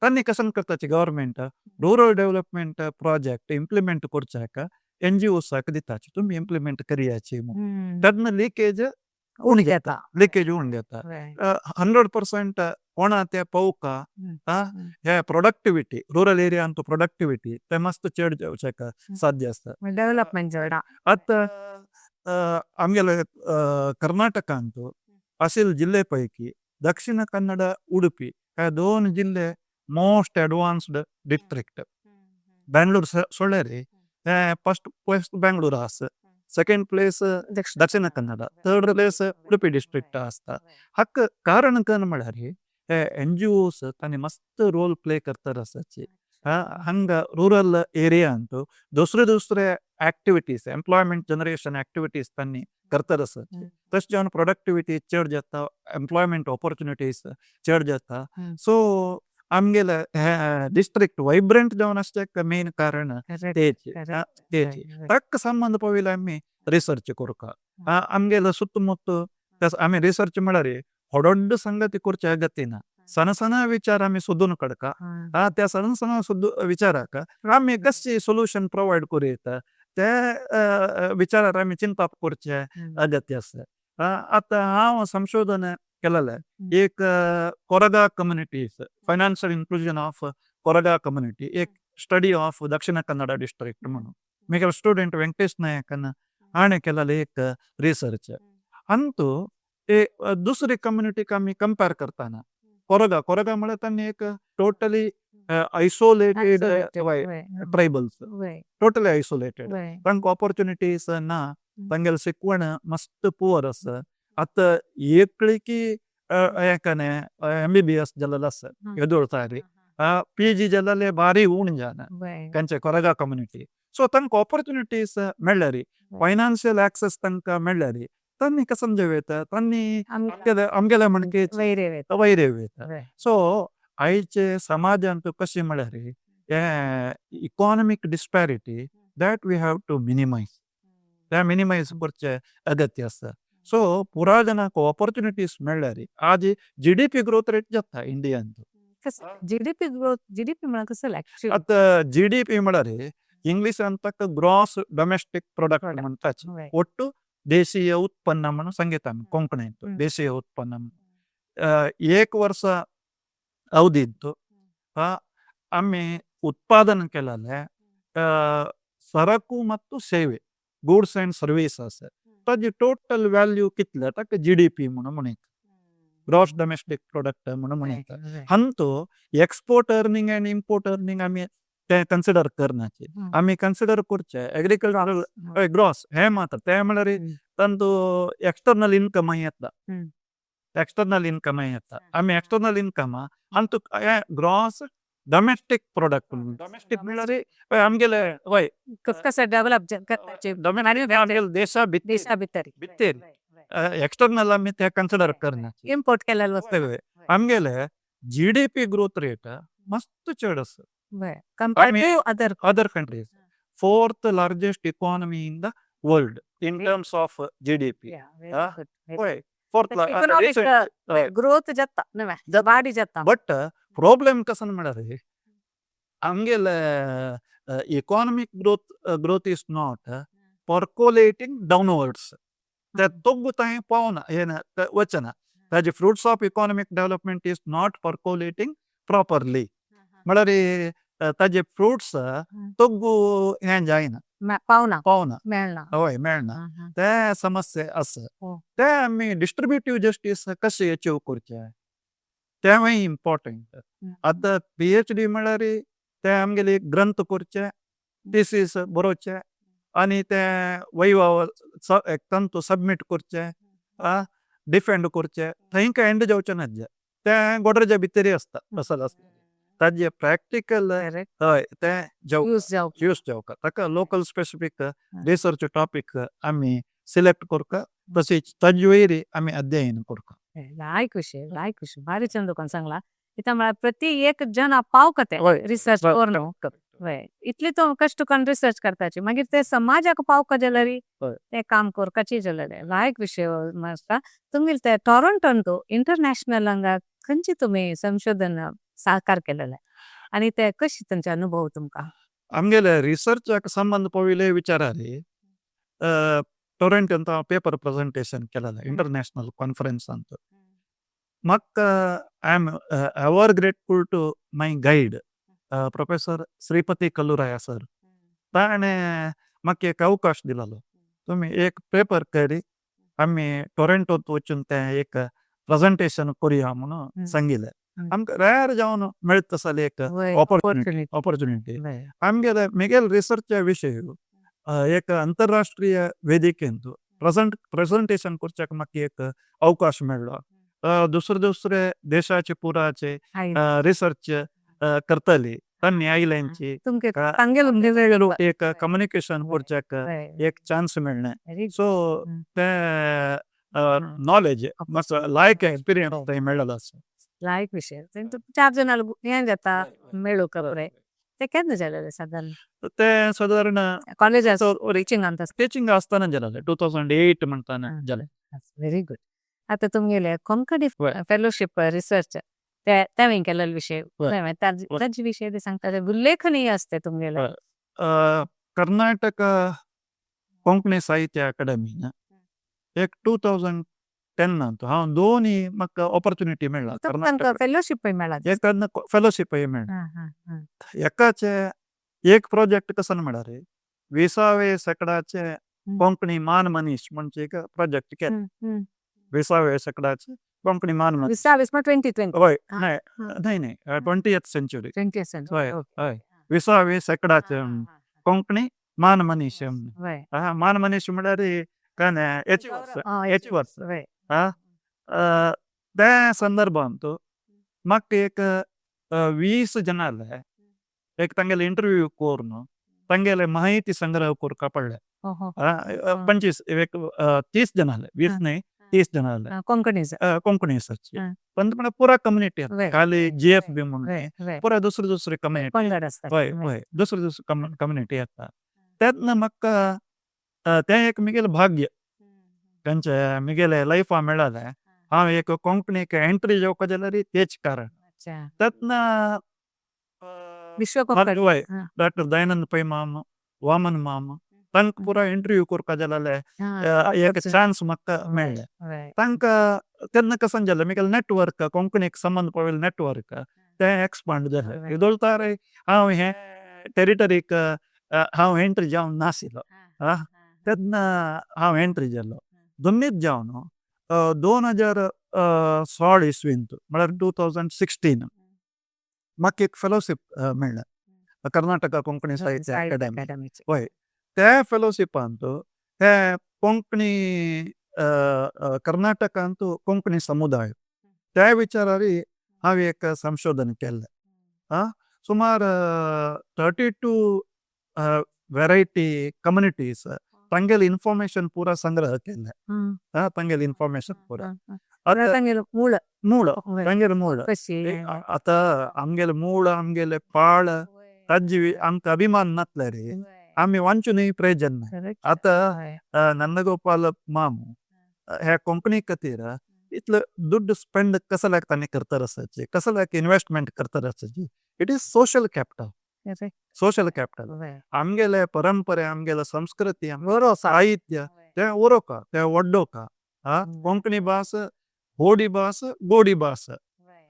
तांणी कशें करताची government rural development project implement करच्याक एनजीओसाक दिताची, तुमी इम्प्लिमेंट करयाची म्हणून. तेन्ना लिकेज उणें जाता, लिकेज उणें जाता, 100% कोणा ते पावका. हे प्रोडक्टिविटी, रुरल एरियांत प्रोडक्टिविटी ते मस्त चड जावच्याक साध्य आसता. डेव्हलपमेंट चड. आतां आमगेले कर्नाटकांत आशिल्ले जिल्ले पैकी दक्षिण कन्नड, उडुपी हे दोन जिल्ले मोस्ट एडवान्स्ड डिस्ट्रिक्ट. बेंगळूर सोडल्यार हे फर्स्ट प्लेस बेंगळूर आसा, second place Dakshina Kannada, third place Udupi district आसता. हाका कारण कन म्हळ्यार हे एनजीओस तांणी मस्त रोल प्ले करता आसाची. हांगा रुरल एरियांत दुसरे दुसरे एक्टिविटीज, एम्प्लॉयमेंट जनरेशन एक्टिविटीज तांणी करता आसाची. तशें जावन प्रोडक्टिविटी चड जाता, एम्प्लॉयमेंट ऑपॉर्चुनिटीज चड जाता. सो आमगेले हे डिस्ट्रिक्ट वायब्रंट जावन आसचें मेन कारण तेच तेच. ताका संबंद पळयल्यार आमी रिसर्च करता. आमगेले सुತ್ತमुತ್ತ आमी रिसर्च म्हळ्यार व्हड संगती करचे अगतीना, सण सण विचार आमी सोदून काडटा. त्या सण सण विचाराक आमी कशी सोल्युशन प्रोवायड करूं येता ते विचारार आमी चिंतप करचें अगत्य आसा. आतां हांव संशोधन केलेलें एक Koraga communities, financial inclusion of Koraga community, एक study of Dakshina Kannada district म्हणून. म्हगेलो स्टुडंट वेंकटेश नायकन हाणें केलेलें एक रिसर्च. अंतू दुसरी कम्युनिटीक आमी कंपेर करतना कोरगा, कोरगा म्हळ्यार तांणी एक totally isolated tribals, totally isolated, तांकां ऑपॉर्चुनिटीज ना, तांगेले शिकवण मस्त पुवर आसा. आतां एकळी हेकाने एमबीबीएस जाल्लेलो आसा येदोळ तारी, पीजी जाल्ले भारी उण जाना खंयचे कोरगा कम्युनिटी. सो तांकां ऑपॉर्चुनिटीज मेळ्ळ्यार, फायनान्शियल एक्सेस तांकां मेळ्ळ्यार तांणी कशें येता, तांणी आमगेले म्हणके वयर येता. सो आयचे समाजांत कशें म्हळ्यार हे economic disparity that we have to minimise, ते मिनिमायज करचें अगत्य आसा. सो पुराय जाणांक ऑपॉर्चुनिटीज मेळ्ळ्यार आज जीडीपी ग्रोथ रेट जाता इंडियांत. जीडीपी ग्रोथ, जीडीपी म्हळ्यार कसो? आतां जीडीपी म्हळ्यार इंग्लिशान ताका ग्रॉस डोमेस्टीक प्रोडक्ट म्हणटात, ಒಟ್ಟು ದೇಶೀಯ ಉತ್ಪನ್ನ म्हणून सांगिता आमी कोंकणींत देशीय उत्पन्न. एक वर्स अवधींत आमी उत्पादन केलेलें ಸರಕು ಮತ್ತು ಸೇವೆ, ಗೂಡ್ಸ್ ಆ್ಯಂಡ್ ಸರ್ವೀಸಸ್, ताजी टोटल व्हॅल्यू कितले ताका जीडीपी म्हणून म्हणयता, ग्रॉस डॉमेस्टीक प्रोडक्ट म्हणून म्हणयता. हांतू export earning and import earning आमी ते कन्सिडर करनाचे. आमी कन्सिडर करचे एग्रीकल्चरल, हय, ग्रॉस हे मात्र. ते म्हळ्यार तांतू एक्सटर्नल इनकमय येता, एक्सटर्नल इनकमय येता. आमी एक्सटर्नल इनकम हांतू ग्रॉस डॉमेस्टीक प्रोडक्ट, डॉमेस्टीक म्हळ्यार हय आमगेले, हय. कसं डेव्हलप करपाचे. डॉमेस्टीक आमगेले देशा भितर. देशा भितर. भितर. एक्सटर्नल आमी ते कन्सिडर करनाचे. इम्पोर्ट केलेले वस्तू. हय, आमगेले जीडीपी ग्रोथ रेट मस्त चड आसा. Compare to other other countries. Fourth largest economy in the world in terms of GDP. हय, फोर्थ. इकॉनॉमिक ग्रोथ जाता न्हय, वाडी जाता. बट प्रॉब्लेम कसो म्हळ्यार आमगेले economic growth is not percolating downwards. ते तोग्गु थंय पावना, येना, वचना. ताजे fruits of economic development is not percolating properly. म्हळ्यार ताजे फ्रुट्स तोग्गु हें जायना. पावना. पावना. मेळना. हय, मेळना. ते समस्या आसा. ते आमी डिस्ट्रिब्युटीव जस्टीस कशें अचीव करचें तेंवूय इम्पॉर्टंट. आतां पीएचडी म्हळ्यार ते आमगेले एक ग्रंथ करचे, थिसीस बरोवचे आनी ते वैवा एक तांतू सबमीट करचे, डिफेंड करचे, थंय काय एंड जावचें ना. ते गोडरेजा भितरी आसता. असल आसता ताजे प्रॅक्टिकल, हय, ते यूज जावप. यूज जावका ताका लोकल स्पेसिफीक रिसर्च टॉपीक आमी सिलेक्ट करका, तशीच ताजे वयर आमी अध्ययन करका. लायक विषय, लायक विषय. भारी चंद तुका सांगला. इथं म्हळ्यार प्रति एक जन पावका ते रिसर्च करून. हय, इतली तो कष्ट करून रिसर्च करताची, मागीर ते समाजाक पावका जाल्यार ते काम करपाची जाल्यार लायक विषय आसता. तुमी ते टॉरंटोंत इंटरनॅशनल हांगा खंयची तुमी संशोधन साकार केलेले आणि ते कशी तुमचे अनुभव तुमकां? आमगेले रिसर्चाक संबंद पविले विचारारी टोरेंटोंत हांव पेपर प्रेजेंटेशन केलेलें इंटरनॅशनल कॉन्फरन्सांत. म्हाका I am ever grateful to my guide, Professor Shripati Kalluraya sir. ताणें म्हाका एक अवकाश दिलोलो, तुमी एक पेपर करी, आमी टोरेंटोत वचून तें एक प्रेजेंटेशन करुया म्हणून सांगिल्लें. आमकां रेर जावन मेळटा तसली एक ऑपॉर्चुनिटी. ऑपॉर्चुनिटी. आमगेले मिगेल रिसर्चा विशय एक आंतरराष्ट्रीय वेदिकेंत प्रेजेंटेशन करच्याक म्हाका एक अवकाश मेळ्ळो. दुसरे दुसरे देशाचे पुराचे रिसर्च करतली तांणी आयल्यांची तुमके तांगेल एक कम्युनिकेशन करच्याक एक चान्स मेळ्ळें. सो ते नॉलेज मातसो लायक एक्सपिरियन्स थंय मेळ्ळो आसा. लायक विषय. चार जणां हें जाता, मेळूंक बरें. ते केन्ना जालेलें सादारण? ते सादारण कॉलेज टिचींग आसतना. टिचींग आसतना जालेलें, 2008 म्हणटाना जालें. Very good. आतां तुमगेले कोंकणी फेलोशिप रिसर्च ते तें केलेले विषय, ताजे विषय ते सांगता, उल्लेखनीय आसते तुमगेले. कर्नाटक कोंकणी साहित्य अकादमीन एक 2010 हांव दोनी म्हाका ऑपॉर्चुनिटी मेळ्ळा. तुमकां फेलोशिपूय मेळ्ळा. एक फेलोशिपूय मेळ्ळा. एकाचे एक प्रोजेक्ट कसो म्हळ्यार विसावे शेंकड्याचे कोंकणी मान मनीस म्हणजे एक प्रोजेक्ट केलें. विसावे शेंकड्याचे कोंकणी मान मनीस. विसावे 2020? हय, नाही नाही, 20th century. 20th century. हय हय, विसावे शेंकड्याचे कोंकणी मान मनीस. मान मनीस म्हळ्यार काय एचिवर्स, एचिवर्स. त्या संदर्भांत म्हाका एक 20 जनाले एक तांगेले इंटरव्यू करून तांगेले माहिती संग्रह करपाक पडले. 25, एक 30 जनाले, 20 न्हय, 30 जनाले. कोंकणी. कोंकणी सर्च पण पुरा कम्युनिटी, खाली जीएफ बी म्हणून पुरा दुसरे दुसरे कम्युनिटी. हय हय, दुसरे दुसरे कम्युनिटी येता. तेन्ना म्हाका तें एक म्हगेलें भाग्य खंयचे म्हगेले लायफा मेळ्ळें. हांव एक कोंकणीक एंट्री जावपा जाल्यार तेच कारण. तेन्ना विश्व कोंकणी डॉक्टर दयानंद पै माम, वामन माम, तांकां पुरा इंटरव्यू करपा जाल्यार एक चान्स म्हाका मेळ्ळें. तांकां तेन्ना कशें जालें, म्हगेलें नेटवर्क, कोंकणीक संबंद पळयलें नेटवर्क तें एक्सपांड जालें. येदोळतार हांव हे टेरिटरीक हांव एंट्री जावन नाशिल्लो. आं, तेन्ना हांव एंट्री जालो दोन्नीच जावन 2016 इसवींत, म्हळ्यार 2016, म्हाका एक फेलोशीप मेळ्ळें कर्नाटका कोंकणी साहित्य अकादेमी. अकादमीचे. हय, त्या फेलोशिपांत हे कोंकणी कर्नाटकांत कोंकणी समुदाय त्या विचारारी हांवें एक संशोधन केल्लें. आं, सुमार 32 वेरायटी कम्युनिटीज तांगेले इन्फॉर्मेशन पुरा संग्रह केल्लें. आं, तांगेले इन्फॉर्मेशन पुरा. आतां तांगेलो मूळ. मूळ, तांगेले मूळ. कशी आतां आमगेले मूळ, आमगेले पाळ, ताजी आमकां अभिमान नासल्यार आमी वाचूनय प्रयोजन ना. आतां नंदगोपाल माम ह्या कोंकणी खातीर इतलो दुड्ड स्पेंड कसल्याक तांणी करता आसाची, कसल्याक इन्वेस्टमेंट करता आसाची, it is social capital, social capital. आमगेले परंपरे, आमगेले संस्कृती, आमगेलो साहित्य ते उरोका, ते वड्डोका. हा, कोंकणी भास होडी भास, गोडी भास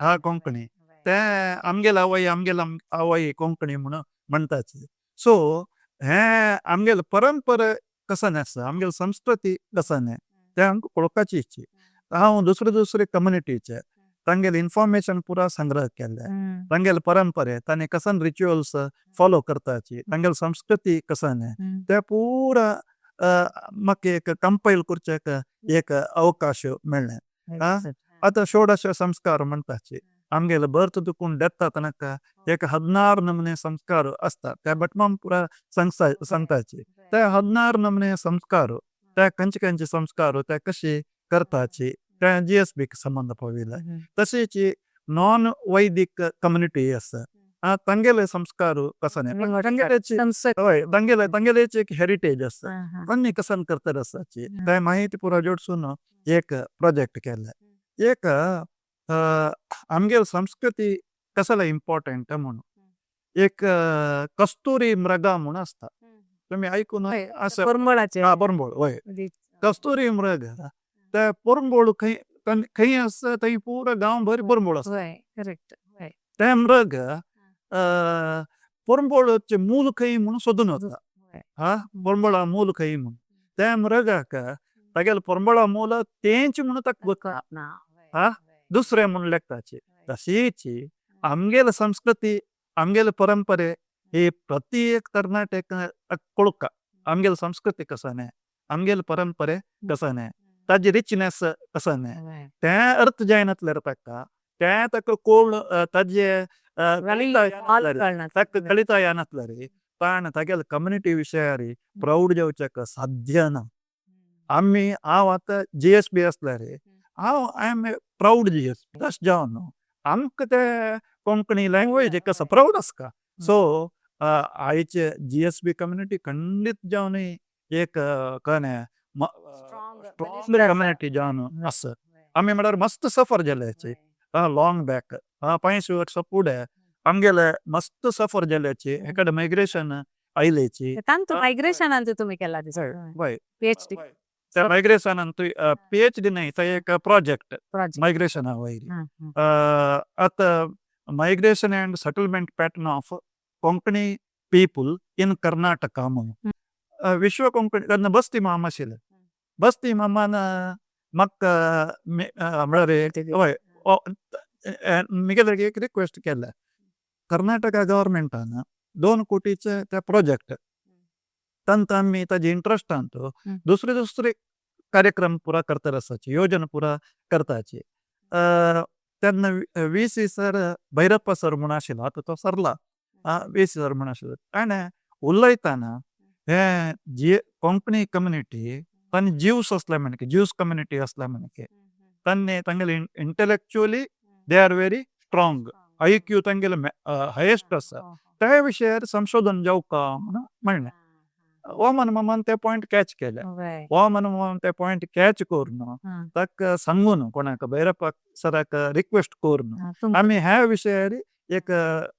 हा कोंकणी. ते आमगेले आवय, आमगेले आवय कोंकणी म्हणून म्हणटाची. सो हे आमगेले परंपरा कसन आसा, आमगेले संस्कृती कसन, ते आमकां पळोवपाची इच्छी. हांव दुसरे दुसरे कम्युनिटीचे तांगेले इन्फॉर्मेशन पुरा संग्रह केल्ले. तांगेले परंपरे, तांणी कसन रिच्युअल्स फॉलो करताची, तांगेले संस्कृती कसन, ते पुरा म्हाका एक कंपायल करचेक एक अवकाश मेळ्ळें. आतां षोडश संस्कार म्हणटाची, आमगेले बर्थ दुखून डेथा तनक एक 16 नमूने संस्कार आसता, त्या भटमाम पुरा सांगताची. ते 16 नमूने संस्कार, ते खंयचे खंयचे संस्कार ते कशे करताची, ते जी एस बीक संबंद पाविल्ले. तशेंच नॉन वैदिक कम्युनिटी आसा, तांगेले संस्कार कसन, तांगेलेची, हय, तांगेले तांगेलेची एक हेरिटेज आसा, आनी कसन करतात आसाची, ते माहिती पुरा जोडसून एक प्रोजेक्ट केल्ले. एक आमगेले संस्कृती कसले इम्पॉर्टंट म्हणून एक कस्तुरी मृगा म्हूण आसता, तुमी आयकून आसा. पोरंबळाचे. हा, पोरंबळ, हय, कस्तुरी मृग. ते पोरंबळ खंय खंय आसा थंय पुरा गांवभर पोरंबळ आसता. हय, करेक्ट. हय. ते मृग पोरंबळाचे मूल खंय म्हणून सोदून वता. हा, पोरंबळा मूल खंय म्हणून ते मृगाक तागेले पोरंबळा मूल तेंच म्हणून ताका गोतना, हा, दुसरे म्हूण लेखताची. तशीच आमगेले संस्कृती, आमगेले परंपरे ही प्रति एक तरणाटेक कळका. आमगेले संस्कृती कसन, आमगेले परंपरे कसन, ताजी रिचनेस कसन, ते अर्थ जायनातल्यार ताका ते ताका कोण ताजे ताका कळिता येनातल्यार ताण तागेले कम्युनिटी विशयार प्राऊड जावच्याक साध्य ना. आमी, हांव आतां जी एस बी आसल्यार हांव I am a proud GSB. तशें जावन आमकां ते कोंकणी लँग्वेज कसो प्राऊड आसता. सो आयचे जी एस बी कम्युनिटी खंडीत जावन एक कळ्ळें, स्ट्रॉंग कम्युनिटी जावन आसा. आमी म्हळ्यार मस्त सफर जाल्याची लॉंग बॅक, 500 वर्सां फुडें आमगेले मस्त सफर जाल्याची, हेकडे मायग्रेशन आयलेची. तांतू मायग्रेशनान तुमी केला दिसता. हय. PhD. त्या मायग्रेशनान PhD न्हय, थंय एक प्रोजेक्ट. प्रोजेक्ट. मायग्रेशना वयर. आतां migration and settlement pattern of Konkani people in Karnataka म्हणून विश्व कोंकणी तेन्ना बस्ती माम आशिल्ले. बस्ती मामान म्हाका म्हळ्यार हय, म्हगेले एक रिक्वेस्ट केल्लें, कर्नाटका गव्हर्मेंटान 2 कोटीचे ते प्रोजेक्ट, तांकां आमी ताजे इंट्रस्टान दुसरे दुसरे कार्यक्रम पुरा करता आसाची, योजना पुरा करताची. तेन्ना VC sir Bhyrappa sir म्हूण आशिल्लो, आतां तो सरला, VC sir म्हूण आशिल्लो. ताणें उलयतना हे जी कोंकणी कम्युनिटी तांणी ज्यूस आसले म्हणके, ज्यूस कम्युनिटी आसले म्हणके, तांणी तांगेले intellectually they are very strong, IQ तांगेले हायेस्ट आसा, त्या विशयार संशोधन जावका म्हणून म्हणलें. वामन मामान ते पॉयंट कॅच केले. वामन मामान ते पॉयंट कॅच करून ताका सांगून कोणाक भैरप्पा सराक रिक्वेस्ट करून आमी ह्या विशयार एक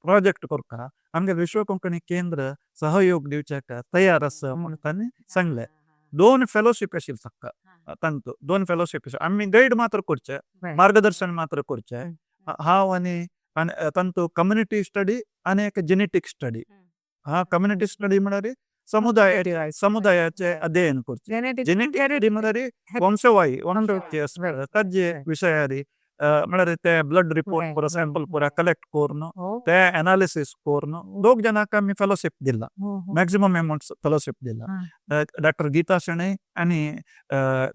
प्रोजेक्ट करता, आमगे विश्व कोंकणी केंद्र सहयोग दिवच्याक तयार आसा म्हणून तांणी सांगलें. 2 फेलोशीप आशिल्ले ताका, तांकां 2 फेलोशीप, आमी गायड मात्र करचे, मार्गदर्शन मात्र करचे. हांव आनी आनी तांतू कम्युनिटी स्टडी आनी एक जेनेटीक स्टडी. हा, कम्युनिटी स्टडी म्हळ्यार समुदाय, समुदायाचे अध्ययन करचे. जेनेटिक जेनेटिक स्टडी म्हळ्यार वंशवाही, वंशवाही आसता ताजे विशयारी, म्हळ्यार ते ब्लड रिपोर्ट पुरा, सॅम्पल पुरा कलेक्ट करून ते एनालिसिस करून दोग जाणांक आमी फेलोशिप दिला, मॅक्सिमम अमाउंट फेलोशिप दिला. डॉक्टर गीता शणै आनी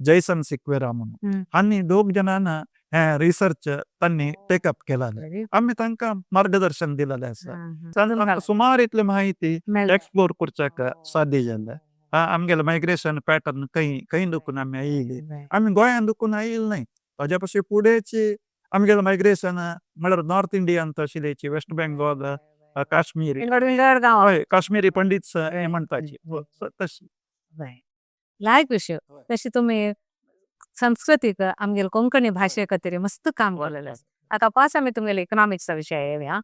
जैसन सिक्वेरा म्हणून आनी दोग जाणांना हे रिसर्च तांणी टेकअप केलाले. आमी तांकां मार्गदर्शन दिलेलें आसा. सुमार इतली माहिती एक्सप्लोर करच्याक साध्य जालें. आमगेले मायग्रेशन पॅटर्न खंय खंय दुखून आमी आयिल्ली, आमी गोंयान दुखून आयिल्ली न्हय, ताज्या पशी फुडेंची आमगेलें मायग्रेशन म्हळ्यार नॉर्थ इंडियांत आशिल्ल्याची, वेस्ट बेंगॉल, काश्मीर, विंगड विंगड गांव. हय, काश्मीरी पंडित्स हे म्हणटाची तशी. लायक विशय. तशी तुमी संस्कृतीक, आमगेले कोंकणी भाशे खातीर मस्त काम केलेलें आसा. आतां पास आमी तुमगेले इकॉनॉमिक्सा विशय येवया.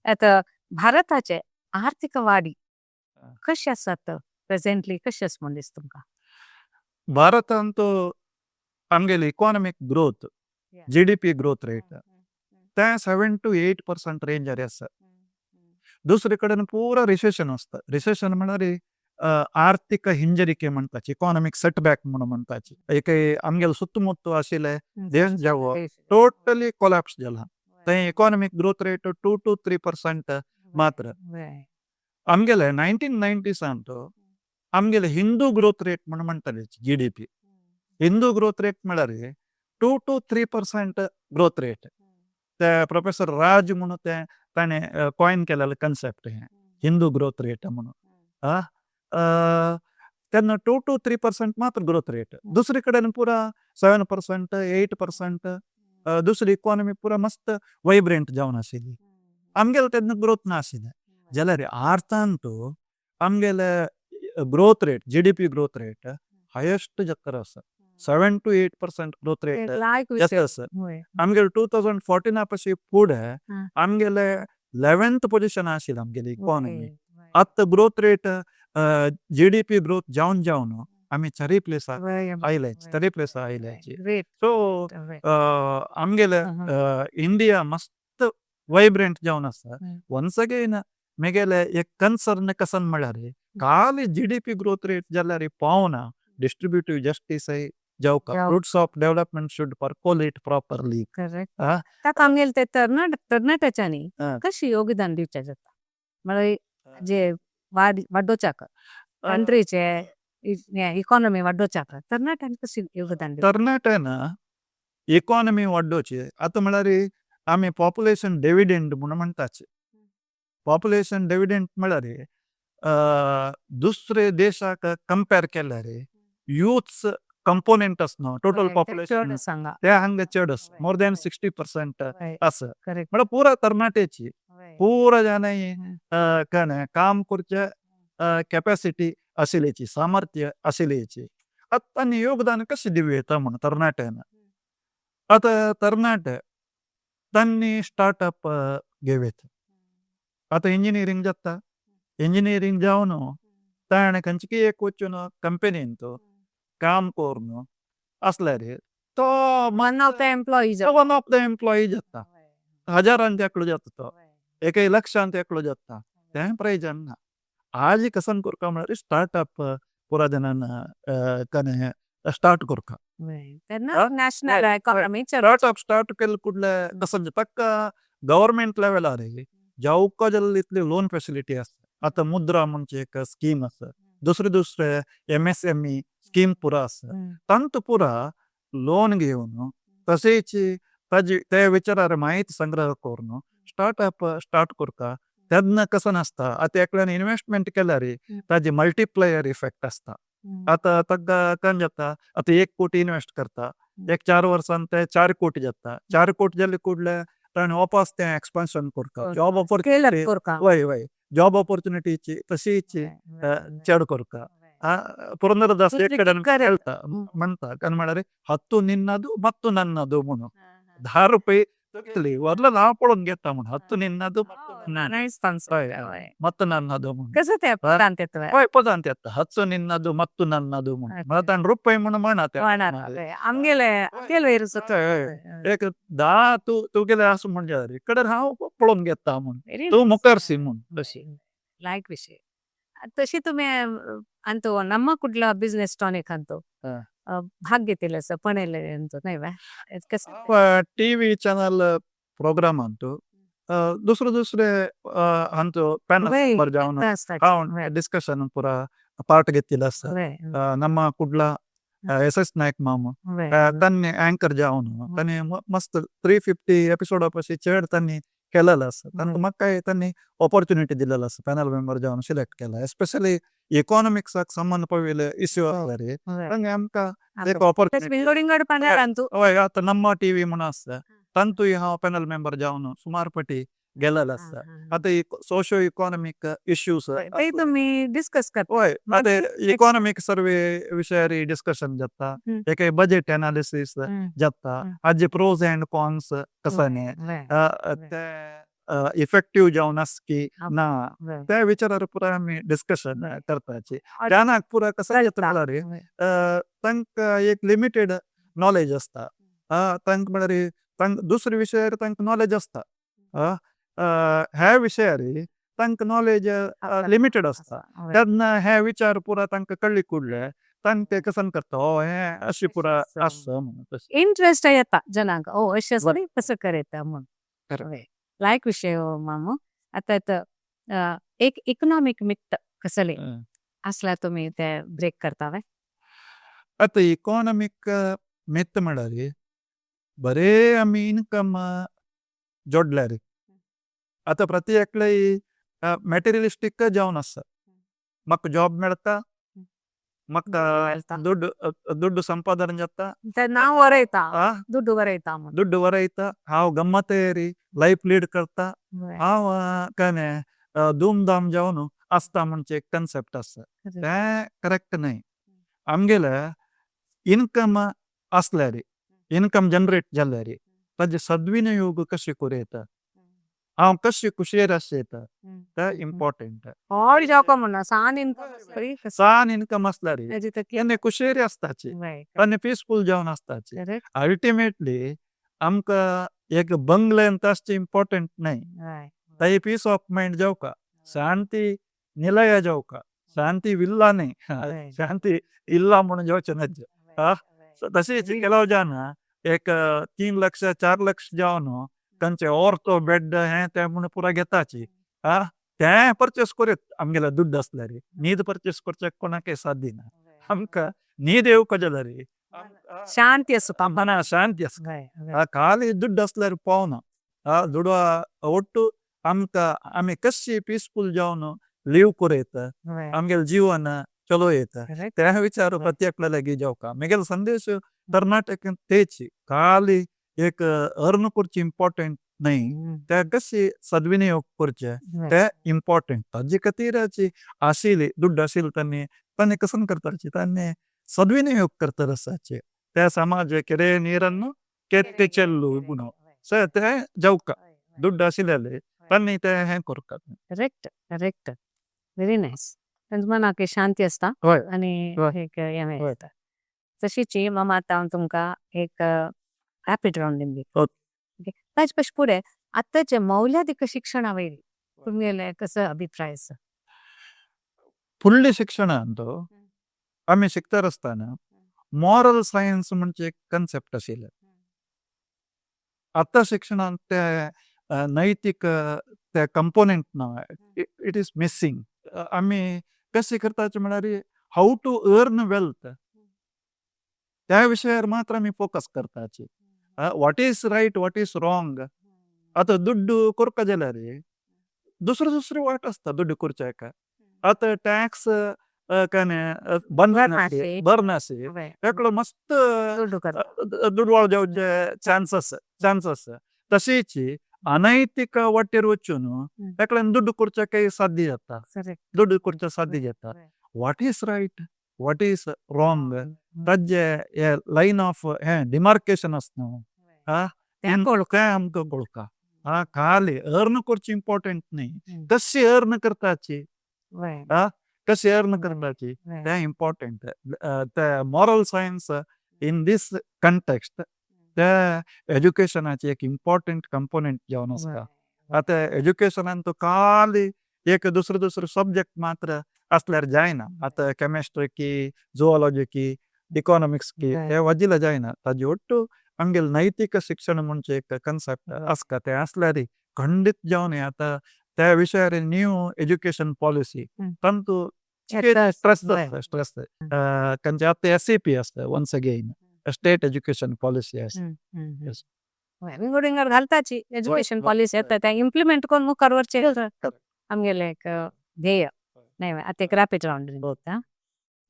आतां भारताचे आर्थीक वाडी कशी आसात प्रेझेंटली, कशी आसा म्हूण दिसता तुमकां? भारतांत आमगेली economic growth, GDP growth rate ते 7 to 8% रेंजार आसा. दुसरे कडेन पुरा रिसेशन आसता. रिसेशन म्हळ्यार आर्थीक हिंजरिके म्हणटाची, इकॉनॉमीक सेटबॅक म्हणून म्हणटाची. एक आमगेले सुತ್ತमुत्तू आशिल्ले देश जावो टोटली कोलॅप्स जाला. थंय economic growth rate 2 to 3% मात्र. आमगेले 1990सांत आमगेले हिंदू ग्रोथ रेट म्हणून म्हणटाले, जीडीपी हिंदू ग्रोथ रेट म्हळ्यार 2 to 3% growth rate. ते प्रोफेसर राज म्हणून ते ताणें कॉइन केलेले कन्सेप्ट हें हिंदू ग्रोथ रेट म्हणून. तेन्ना 2 टू 3% मात्र ग्रोथ रेट. दुसरे कडेन पुरा 7%, 8%. दुसरी इकॉनॉमी पुरा मस्त वायब्रंट जावन आशिल्ली. आमगेले तेन्ना ग्रोथ नाशिल्लें. जाल्यार आर्थांत आमगेले growth rate, GDP growth rate highest जाता आसा, 7 to 8% growth rate लायक जाता आसा. आमगेले 2014 पशी फुडें आमगेले 11th position आशिल्लें आमगेली इकॉनॉमी. आतां growth rate, GDP growth जावन जावन आमी चारय प्लेसार आयले, चारय प्लेसार आयले. सो आमगेले इंडिया मस्त वायब्रंट जावन आसा. वन्स अगेन मेगेले एक कन्सर्न कसन म्हळ्यार खाली जीडीपी ग्रोथ रेट जाल्यार पावना, डिस्ट्रिब्युटिव्ह justice जावका, fruits of development should percolate properly. Correct. ताका आमगेले ते तरणाट्याच्यांनी कशी योगदान दिवचें जाता, म्हळ्यार जे वाडोवच्याक कंट्रीचे इकॉनॉमी वाडोवच्याक तरणाट्यांनी कशी योगदान दिवचें? तरणाट्यान इकॉनॉमी वाडोवची आतां म्हळ्यार आमी पॉप्युलेशन डिविडेंड म्हणून म्हणटाचे. पॉप्युलेशन डिविडेंड म्हळ्यार दुसरे देशाक कंपेर केल्यार युथ्स कंपोनेंट आसा टोटल पॉप्युलेशन सांगा. ते हांगा चड आसा, मोर दॅन 60% आसा. म्हळ्यार पुरा तरणाट्याची, पुरा जाणांनी कळ्ळें, काम करचे कॅपॅसिटी आशिल्ल्याची, सामर्थ्य आशिल्ल्याची. आतां तांणी योगदान कशें दिवं येता म्हूण तरणाट्यान? आतां तरणाटे तांणी स्टार्टअप घेवयेत. आतां इंजिनियरींग जाता, इंजिनियरींग जावन ताणें खंयची एक वचून कंपनींत काम करून आसल्यार तो one of the employee. One of the employee जाता. हजारांत एकलो जाता तो, एक लक्षांत एकलो जाता, तें प्रयोजन ना. आज कसन करता म्हळ्यार स्टार्टअप पुरा जाणान कने स्टार्ट करता. तेन्ना national economy startup start केले कुडले कसन ताका गव्हर्मेंट लेवलार जावका जाल्यार इतली लोन फेसिलिटी आसा. आतां मुद्रा म्हणचे एक स्कीम आसा, दुसरे दुसरे एमएसएमई स्कीम पुरा आसा. तांतू पुरा लोन घेवन तशेंच ताजी ते विचारार माहिती संग्रह करून स्टार्टअप स्टार्ट करता. तेन्ना कशें नासता, आतां एकल्यान इन्वेस्टमेंट केल्यार ताजी मल्टिप्लायर इफेक्ट आसता. आतां ताका कन जाता, आतां 1 कोटी इन्वेस्ट करता, एक 4 वर्सान ते 4 कोटी जाता. 4 कोटी जाले कुडले ताणें वापस तें एक्सपान्शन करता, जॉब ऑपॉर्चुनिटी करता. वय वय, जॉब ऑपॉर्चुनिटीची तशीच चड करता. ಪುರಂದರದಾಸ್ एक कडेन ಹೇಳ್ತಾ म्हणटा, कारण म्हळ्यार ಹತ್ತು ನಿನ್ನದು ಮತ್ತು ನನ್ನದು म्हणून, 10 रुपये. तुगेली वरलं हांव पळोवन घेता म्हूण हत्तु निन्नದು ಮತ್ತು ನಾನು. ನೈಸ್. हय, ಮತ್ತು ನನ್ನದು म्हूण. कसं ते प्रांत येतो? हय, पदांत येता हत्तु निन्नದು ಮತ್ತು ನನ್ನದು म्हूण. म्हळ्यार ताणें रुपय म्हूण म्हणा ते. आमगेले आमगेले. हय, एक धा तूं तुगेले आसूं म्हण जाल्यार कडेन हांव पळोवन घेता म्हूण, तूं मुखारशी म्हूण तशी. लायक विषय. तशी तुम्ही अंतु ನಮ್ಮ कुडला बिझनेस टॉनिक अंतु भाग घेतिल्ले आसा पणयले अंतु न्हय वा कसं? टीव्ही चॅनल प्रोग्राम अंतु दुसरे दुसरे अंतु पॅनल जावन हांव डिस्कशन पुरा पार्ट घेतिल्लो आसा. ನಮ್ಮ ಕುಡ್ಲ ಎಸ್ ಎಸ್ ನಾಯಕ್ ಮಾಮ तांणी अँकर जावन तांणी मस्त 350 एपिसोड पशी चड तांणी केलेलो आसा. तांकां म्हाका तांणी ऑपॉर्च्युनिटी दिलेलो आसा, पॅनल मेंबर जावन सिलेक्ट केला. एस्पेशली इकॉनॉमिक्साक संबंद पडिल्ले इश्यू आसल्यार तांणी आमकां एक ऑपॉर्च्युनिटी. विंगड विंगड पॅनल अंतु. हय, आतां ನಮ್ಮ टीव्ही म्हूण आसा, तांतूय हांव पॅनल मेंबर जावन सुमार पटी गेलेलो आसा. आतां सोशो इकॉनॉमीक इश्यूज ते तुम्ही डिस्कस करता. हय, आतां इकॉनॉमीक सर्वे विशयार डिस्कशन जाता, एक बजेट एनालिसीस जाता, हाजे प्रोज एंड कॉन्स कसो न्ही, ते इफेक्टीव जावन आसा की ना, त्या विचारार पुराय आमी डिस्कशन करपाची. जाणांक पुराय कसो जाता म्हणल्यार तांकां एक लिमिटेड नॉलेज आसता. तांकां म्हळ्यार तांकां दुसऱ्या विशयार तांकां नॉलेज आसता, ह्या विशयार तांकां नॉलेज लिमिटेड आसता. तेन्ना हे विचार पुरा तांकां कळ्ळी कुडले तांकां ते कसन करता, हो हें अशें पुरा आसा म्हणून तशें. इंट्रस्ट येता जनांक, ओ अशें आसा न्ही, कसं करयता म्हूण. लायक विशय हो मामू. आतां एक इकॉनॉमीक मिथ कसले आसल्यार तुमी ते ब्रेक करता वे? आतां इकॉनॉमीक मिथ म्हळ्यार बरे आमी इनकम जोडल्यार आतां प्रति एकले मॅटेरियलिस्टीक जावन आसा. म्हाका जॉब मेळटा, म्हाका दुड्ड दुड्ड संपादन जाता, नांव बरयता, दुड्ड बरयता म्हूण, दुड्ड बरयता, हांव गम्मतेरी लायफ लीड करता, हांव काय धूमधाम जावन आसता म्हणचे एक कन्सेप्ट आसा. तें करेक्ट न्हय. आमगेले इनकम आसल्यार, इनकम जनरेट जाल्यार ताजे सद्विनियोग कशें करूं येता, हांव कशें खुशयेर आसूं येता, तें इम्पॉर्टंट. व्हड जावका म्हणना, सान इनकम. सान इनकम आसल्यार तेन्ना खुशयेर आसताची आनी पिसफूल जावन आसताची. अल्टिमेटली आमकां एक बंगल्यान आसचें इम्पॉर्टंट न्हय, ताई पीस ऑफ मायंड जावका, शांती निलय जावका, शांती विल्ला न्हय, शांती इल्ला म्हणून जावचें नज. तशीच ಕೆಲವು ಜನ एक 3 लक्ष 4 लक्ष जावन तांचे ऑर्थो बेड हें तें म्हूण पुरा घेताची. तें पर्चेस करूं आमगेले दुड्ड आसल्यार. न्हीद पर्चेस करच्याक कोणाकय साध्य ना. आमकां न्हीद येवपा जाल्यार शांती आसता. मना शांती आसता. खाली दुड्ड आसल्यार पावना. दुडवा ಒಟ್ಟು आमकां आमी कशी पिसफूल जावन लीव करूं येता, आमगेलें जीवन चलो येता, ते विचार प्रत्येकल्या लागीं जावका. म्हगेलो संदेश तरणाट्यांक तेच, खाली एक अर्न करचें इम्पॉर्टंट न्हय, ते कशी सद्विनियोग करचे ते इम्पॉर्टंट. ताजे खातीर आशिल्ली दुड्ड आशिल्ले तांणी तांणी कसन करताची, तांणी सद्विनियोग करता आसाचे. त्या समाज ಕೆರೆ ನೀರನ್ನು ಕೆತ್ತೆ ಚೆಲ್ಲು ಗುಣ ಸೊ ते जावका दुड्ड आशिल्ले तांणी ते हें करतात. Correct correct, very nice. तांचे मनाक शांती आसता आनी एक हें मेळटा. तशीच मामा, आतां हांव तुमकां एक रॅपीड रावंड दिता. ताजे पशी फुडें आतांचे मौल्यादीक शिक्षणा वयली तुमगेले कसो अभिप्राय आसा? फुडले शिक्षणांत आमी शिकता आसतना मॉरल सायन्स म्हणजे एक कन्सेप्ट आशिल्लें. आतां शिक्षणांत ते नैतीक ते कंपोनेंट ना, it is missing. आमी कशें करताचे म्हळ्यार how to earn wealth त्या विशयार मात्र आमी focus करताची. What is right, what is wrong. आतां दुड्ड करपा जाल्यार दुसरे दुसरे वाट आसता दुड्ड करच्या. आतां टॅक्स काय न्ही भरनाशी एकलो मस्त दुडवाळ जावचे चान्स चान्स आसा. तशीच अनैतीक वाटेर वचून एकल्यान दुड्ड करच्याकय साध्य जाता, दुड्ड करच्या साध्य जाता. What is right, what is wrong, ताजे हे लायन ऑफ हे डिमार्केशन आसा न्हू. तें कळूंक. तें आमकां कळका. हा, खाली अर्न करची इम्पॉर्टंट न्ही, कशी अर्न करताची, कशी अर्न करताची तें इम्पॉर्टंट. ते moral science in this context ते एज्युकेशनाची एक इम्पॉर्टंट कंपोनेंट जावन आसता. आतां एज्युकेशनान तो खाली एक दुसरो दुसरो सब्जेक्ट मात्र आसल्यार जायना. आतां केमिस्ट्री की, जुऑलॉजी की, इकॉनॉमिक्स की, हे वजिला जायना. ताजे ಒಟ್ಟು आमगेले नैतिक शिक्षण म्हणजे एक कन्सेप्ट आसता, तें आसल्यार खंडीत जावन आतां त्या विशयार न्यू एज्युकेशन पॉलिसी तांतू स्ट्रेस, स्ट्रेस कंचे आतां एसईपी आसता, once again state education policy आसता. विंगड विंगड घालताची एज्युकेशन पॉलिसी येता, ते इम्प्लिमेंट करून मुखार वरचे आमगेले एक ध्येय. नाही, आतां एक रॅपिड रावंड.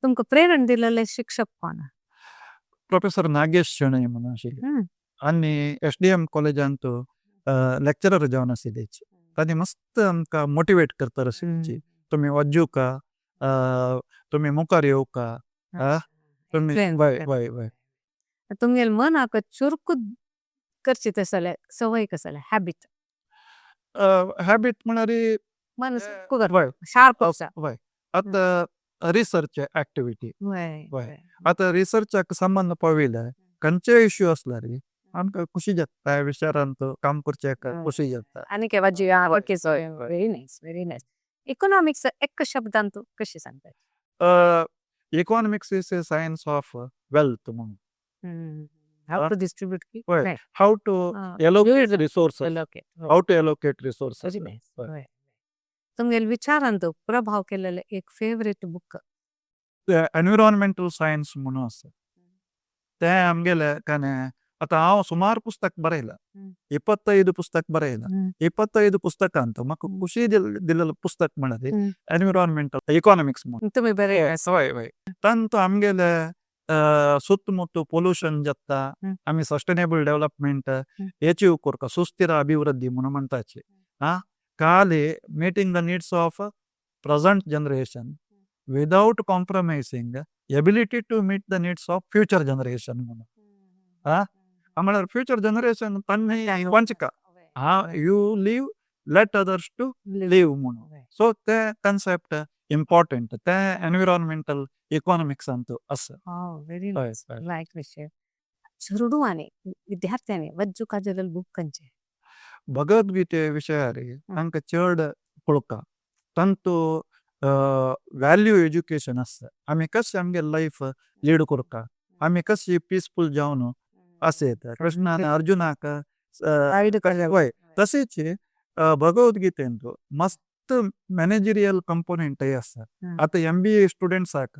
तुमकां प्रेरणा दिलेले शिक्षक कोण? प्रोफेसर नागेश शेणै म्हणून आशिल्ले आनी एसडीएम कॉलेजांत लेक्चरर जावन आशिल्ले. तांणी मस्त आमकां मोटिवेट करता आशिल्ली, तुमी वाजुका, तुमी मुखार येवका तुमी. वय वय वय. तुमगेले मनाक चुरकू करची तसले सवय कसले, हॅबिट? हॅबिट म्हळ्यार मन शार्प. वय, आतां रिसर्च एक्टिविटी. वय, आतां रिसर्चाक संबंद पाविले खंयचे इश्यू आसल्यार आमकां खुशी जाता, त्या विचारांत काम करचे खुशी जाता. आनी केवा. Okay, so very nice, very nice. Economics एक शब्दांत कशी सांगता? Economics is a science of wealth म्हणून. How to distribute की, how to allocate resources, how to allocate resources. तुमगेले विचारांत प्रभाव केलेले एक फेवरेट बुक? एनविरॉन्मेंटल सायन्स म्हणून आसा. ते आमगेले काने आतां हांव सुमार पुस्तक बरयला, 25 पुस्तक बरयला. 25 पुस्तकांत म्हाका खुशी दिलेले पुस्तक म्हळ्यार एनविरॉन्मेंटल इकॉनॉमिक्स म्हणून. तुमी बरे. वय वय, तांतू आमगेले सुತ್ತमुत्त पोल्युशन जाता, आमी सस्टेनेबल डेव्हलपमेंट एचीव करता, सुस्थिर अभिवृद्धी म्हणून म्हणटाचे. हा, खाली meeting the needs of present generation without compromising ability to meet the needs of future generation म्हणून. हा, म्हळ्यार फ्युचर जनरेशन तांणी वंचका, हा, you live, let others to live म्हणून. सो ते कन्सेप्ट इम्पॉर्टंट, ते एनविरॉन्मेंटल इकॉनॉमिक्सांत आसा. व्हेरी लायक विषय. चेडवांनी, विद्यार्थ्यांनी वज्जुका जालेले बूक खंयचे? भगवद्गीते विशयार तांकां चड कळका. तांतू व्हॅल्यू एज्युकेशन आसता, आमी कशें आमगे लायफ लीड करता, आमी कशी पिसफूल जावन आसा येता, कृष्णान अर्जुनाक. वय, तशेंच भगवद्गीतेंत मस्त मॅनेजरियल कंपोनेंटय आसा. आतां एमबीए स्टुडंट्साक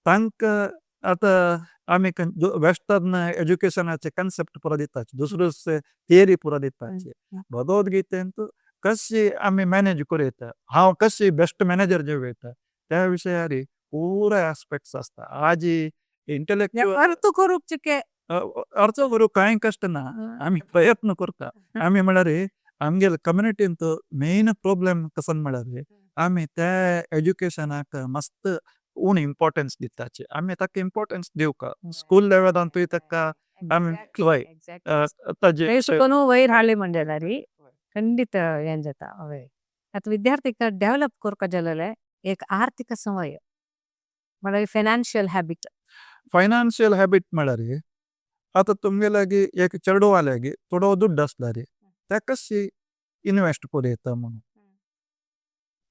तांकां आतां आमी वेस्टर्न एज्युकेशनाचे कन्सेप्ट पुरो दिताची, दुसरो थियरी पुरो दिताची. भगवद्गीतेंत कशी आमी मॅनेज करूं येता, हांव कशी बेस्ट मॅनेजर जावं येता, त्या विशयार पुराय आस्पेक्ट्स आसता. आजी इंटेलेक्चुअल अर्थ करूंक चिके. अर्थ करूंक कांय कश्ट ना, आमी प्रयत्न करता. आमी म्हळ्यार आमगेले कम्युनिटींत मेन प्रॉब्लेम कसो म्हळ्यार आमी त्या एज्युकेशनाक मस्त उणें इम्पॉर्टन्स दिताचे. आमी ताका इम्पॉर्टन्स दिवका स्कूल लेवलांतूय ताका आमी. वय, ताजे शिकून वयर हाडले म्हणजे ಖಂಡಿತ ಏನ್ जाता. हय, आतां विद्यार्थीक डेव्हलप करपा जालेले एक आर्थिक संवय म्हळ्यार फायनान्शियल हॅबिट. फायनान्शियल हॅबिट म्हळ्यार आतां तुमगे लागीं एक चेडवा लागीं थोडो दुड्ड आसल्यार ते कशी इनवेस्ट करूं येता म्हणून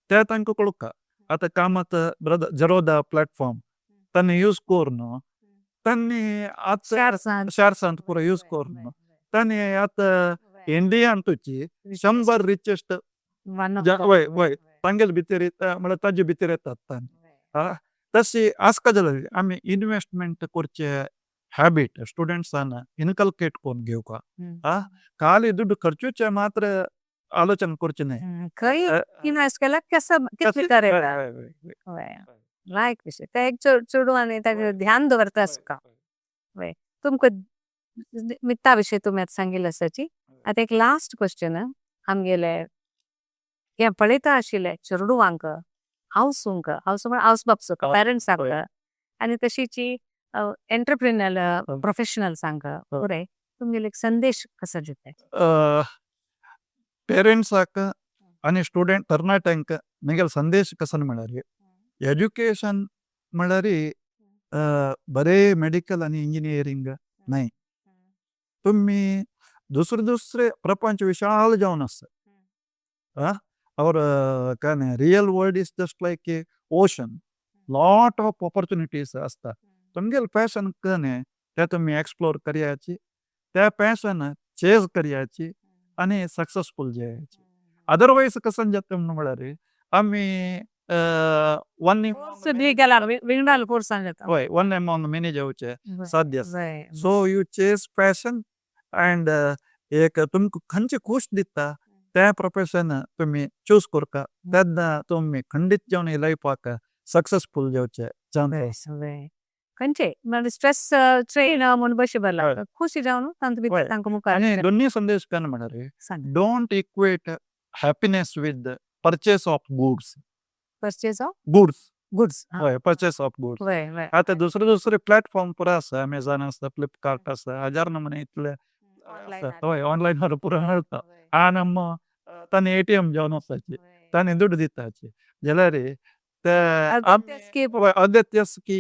ते तांकां कळका. आतां कामत ब्रदर झेरोधा प्लॅटफॉर्म तांणी यूज करून तांणी आतां शेर्सांत पुरो यूज करून तांणी आतां इंडियांतूची 100 रिचेस्ट. वय वय, तांगेले भितर म्हळ्यार ताजे भितर येतात तांणी. तशी आसका जाल्यार आमी इनवेस्टमेंट करचे हॅबिट स्टुडंट्सान इनकल्केट करून घेवका. खाली दुड्ड खर्चूचे मात्र आलोचन करचे न्हय. खंय इन्वेस्ट केल्यार केसो कितले तरेन. लायक विशय ते एक चेडवांनी ताजेर ध्यान दवरता आसता. वय, तुमकां मित्ता विशय तुमी आतां सांगिल्ले आसाची. आतां एक लास्ट क्वेश्चन, आमगेले हे पळयता आशिल्ले चेडवांक, आवसूंक, आवसू म्हळ्यार आवस बापसूक, पेरंट्सांक आनी तशीच एंटरप्रिनर प्रोफेशनल्सांक पुराय तुमगेले एक संदेश कसो दिताय? पेरेंट्साक आनी स्टुडंट तरणाट्यांक म्हगेलो संदेश कसो म्हळ्यार, एज्युकेशन म्हळ्यार बरें मेडिकल आनी इंजिनियरींग न्हय, तुमी दुसरे दुसरे प्रपंच विशाल जावन आसा। और काय न्ही, real world is just like a ocean, lot of opportunities आसता। तुमगेले पॅशन न्ही ते तुमी एक्सप्लोर करयाची, ते पॅशन चेज करयाची आनी सक्सेसफूल जायाची। अदरवायज कसं जाता म्हळ्यार आमी वन विंगडाल कोर्सान जाता। हय, वन एमॉंग मेनी जावचे साध्य। So you chase passion and एक तुमकां खंयचे खुश दिता ते प्रोफेशन तुमी चूज करता, तेन्ना तुमी खंडीत जावन लायफाक सक्सेसफूल जावचे चान्स। खंयचे म्हणजे स्ट्रेस ट्रेन म्हूण बशे बरला, खुशी जावन तांकां भितर तांकां मुखार। आनी दोन्ही संदेश काय म्हळ्यार, don't equate happiness with purchase of goods. Purchase of goods. Goods. हय, पर्चेस ऑफ गुड्स। आतां दुसरे दुसरे प्लॅटफॉर्म पुरा आसा, अमेझॉन आसा, फ्लिपकार्ट आसा, हजार नमुने इतले हय ऑनलायन पुरा मेळटा। आनी आम तांणी एटीएम जावन आसाची, तांणी दुडू दिताची जाल्यार ते अगत्य की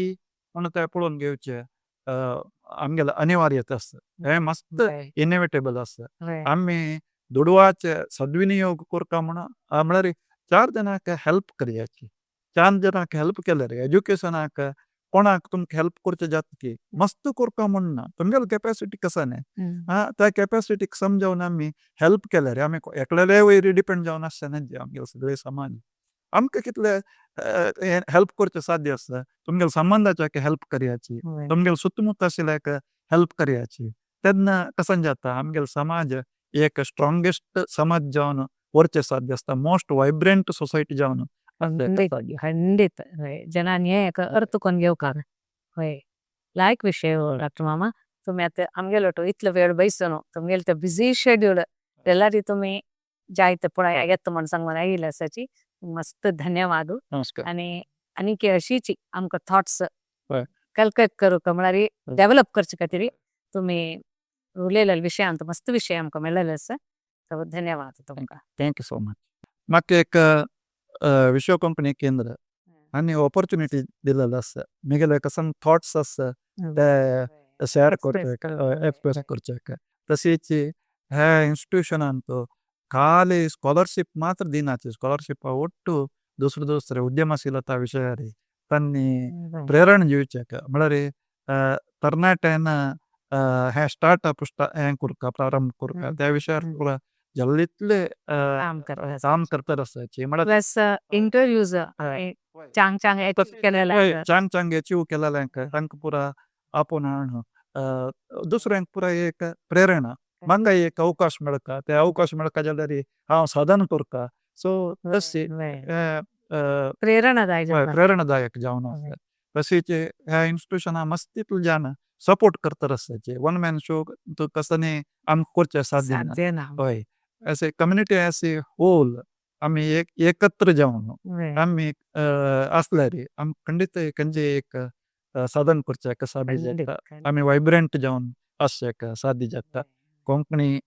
म्हणून ते पळोवन घेवचे आमगेले अनिवार्यता आसा, हें मस्त इनएविटेबल आसा। आमी दुडवाचे सद्विनियोग करता म्हणून म्हळ्यार चार जाणांक हेल्प करयाची, चार जाणांक हेल्प केल्यार एज्युकेशनाक कोणाक तुमकां हेल्प करचें जाता की मस्त करता म्हण ना, तुमगेले कॅपेसिटी कसा न्ही त्या कॅपेसिटीक समजावन आमी हेल्प केल्यार आमी एकल्याले वयर डिपेंड जावन आसचे न्हय। आमगेले सगळे समाज आमकां कितले हेल्प करचें साध्य आसा, तुमगेले संबंदाच्याक हेल्प करयाची, तुमगेले सुतमुत आशिल्ल्याक हेल्प करयाची, तेन्ना कशें जाता आमगेलो समाज एक स्ट्रोंगेस्ट समाज जावन वरचें साध्य आसता, मोस्ट वायब्रंट सोसायटी जावन। खंडीत जनांनी हे एक अर्थ कोन्न घेवकार। हय, लायक विशय डॉक्टर मामा, तुमी आतां आमगेलो तो इतलो वेळ बैसनो, तुमगेलो तो बिजी शेड्यूल जाल्यार तुमी जायते पळय येता म्हण सांगून आयिल्ले आसाची, मस्त धन्यवाद। नमस्कार। आनी आनीक अशीच आमकां थॉट्स कॅल्कुलेट करूंक म्हळ्यार डेव्हलप करचे खातीर तुमी उलयलेले विशयांत मस्त विशय आमकां मेळ्ळेले आसा, सो धन्यवाद तुमकां। Thank you so much. म्हाका एक विश्व कंपनी केंद्र आनी ऑपॉर्च्युनिटी दिलेलो आसा, म्हगेले कसं थॉट्स आसा ते शेयर करचे, एक्सप्रेस करचे। तशीच ह्या इन्स्टिट्यूशनान खाली स्कॉलरशीप मात्र दिनाची, स्कॉलरशीप ಒಟ್ಟು दुसरे दुसरे उद्यमशीलता विशयार तांणी प्रेरणा दिवचे, म्हळ्यार तरणाट्यान हे स्टार्टअप हें करता, प्रारंभ करता त्या विशयार पुरा जल्लीतले काम करता आसाची। प्लस इंटरव्यूज चांग चांग केलेले, चांग चांग अचीव केलेले तांकां पुरा आपोवन हाडून दुसऱ्यांक पुरा एक प्रेरणा, म्हाका एक अवकाश मेळटा, ते अवकाश मेळटा जाल्यार हांव साधन करता, सो तशी प्रेरणादायक प्रेरणादायक जावन आसा। तशीच ह्या इन्स्टिट्यूशना मस्त तितले जाण सपोर्ट करता आसाचे, वन मॅन शो कसनी आमकां करचें साध्य ना। हय, अशें कम्युनिटी एज ए होल आमी एक एकत्र जावन आमी आसल्यार आमकां खंडीत खंयचे एक साधन करचें साध्य जाता, आमी वायब्रंट जावन आसचें साध्य जाता। कोंकणी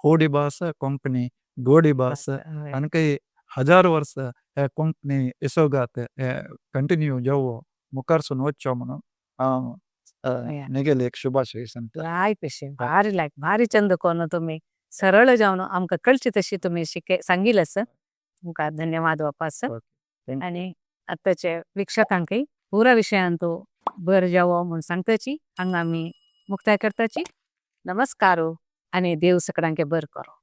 होडी भास, कोंकणी गोडी भास, आनी हजार वर्सां हे कोंकणी येसोगात हे कंटिन्यू जावो मुखारसून वच्चो म्हणून हांव म्हगेले एक शुभाशय सांगता। लायक विशय, भारी लायक, भारी चंद कोन्न तुमी सरळ जावन आमकां कळची तशी तुमी सांगिल्लें आसा, तुमकां धन्यवाद वापस। आनी आतांचे वीक्षकांकय पुरा विशयांत बरें जावो म्हूण सांगताची, हांगा आमी मुक्ताय करताची। नमस्कार आनी देव सगळ्यांक बरें करूं।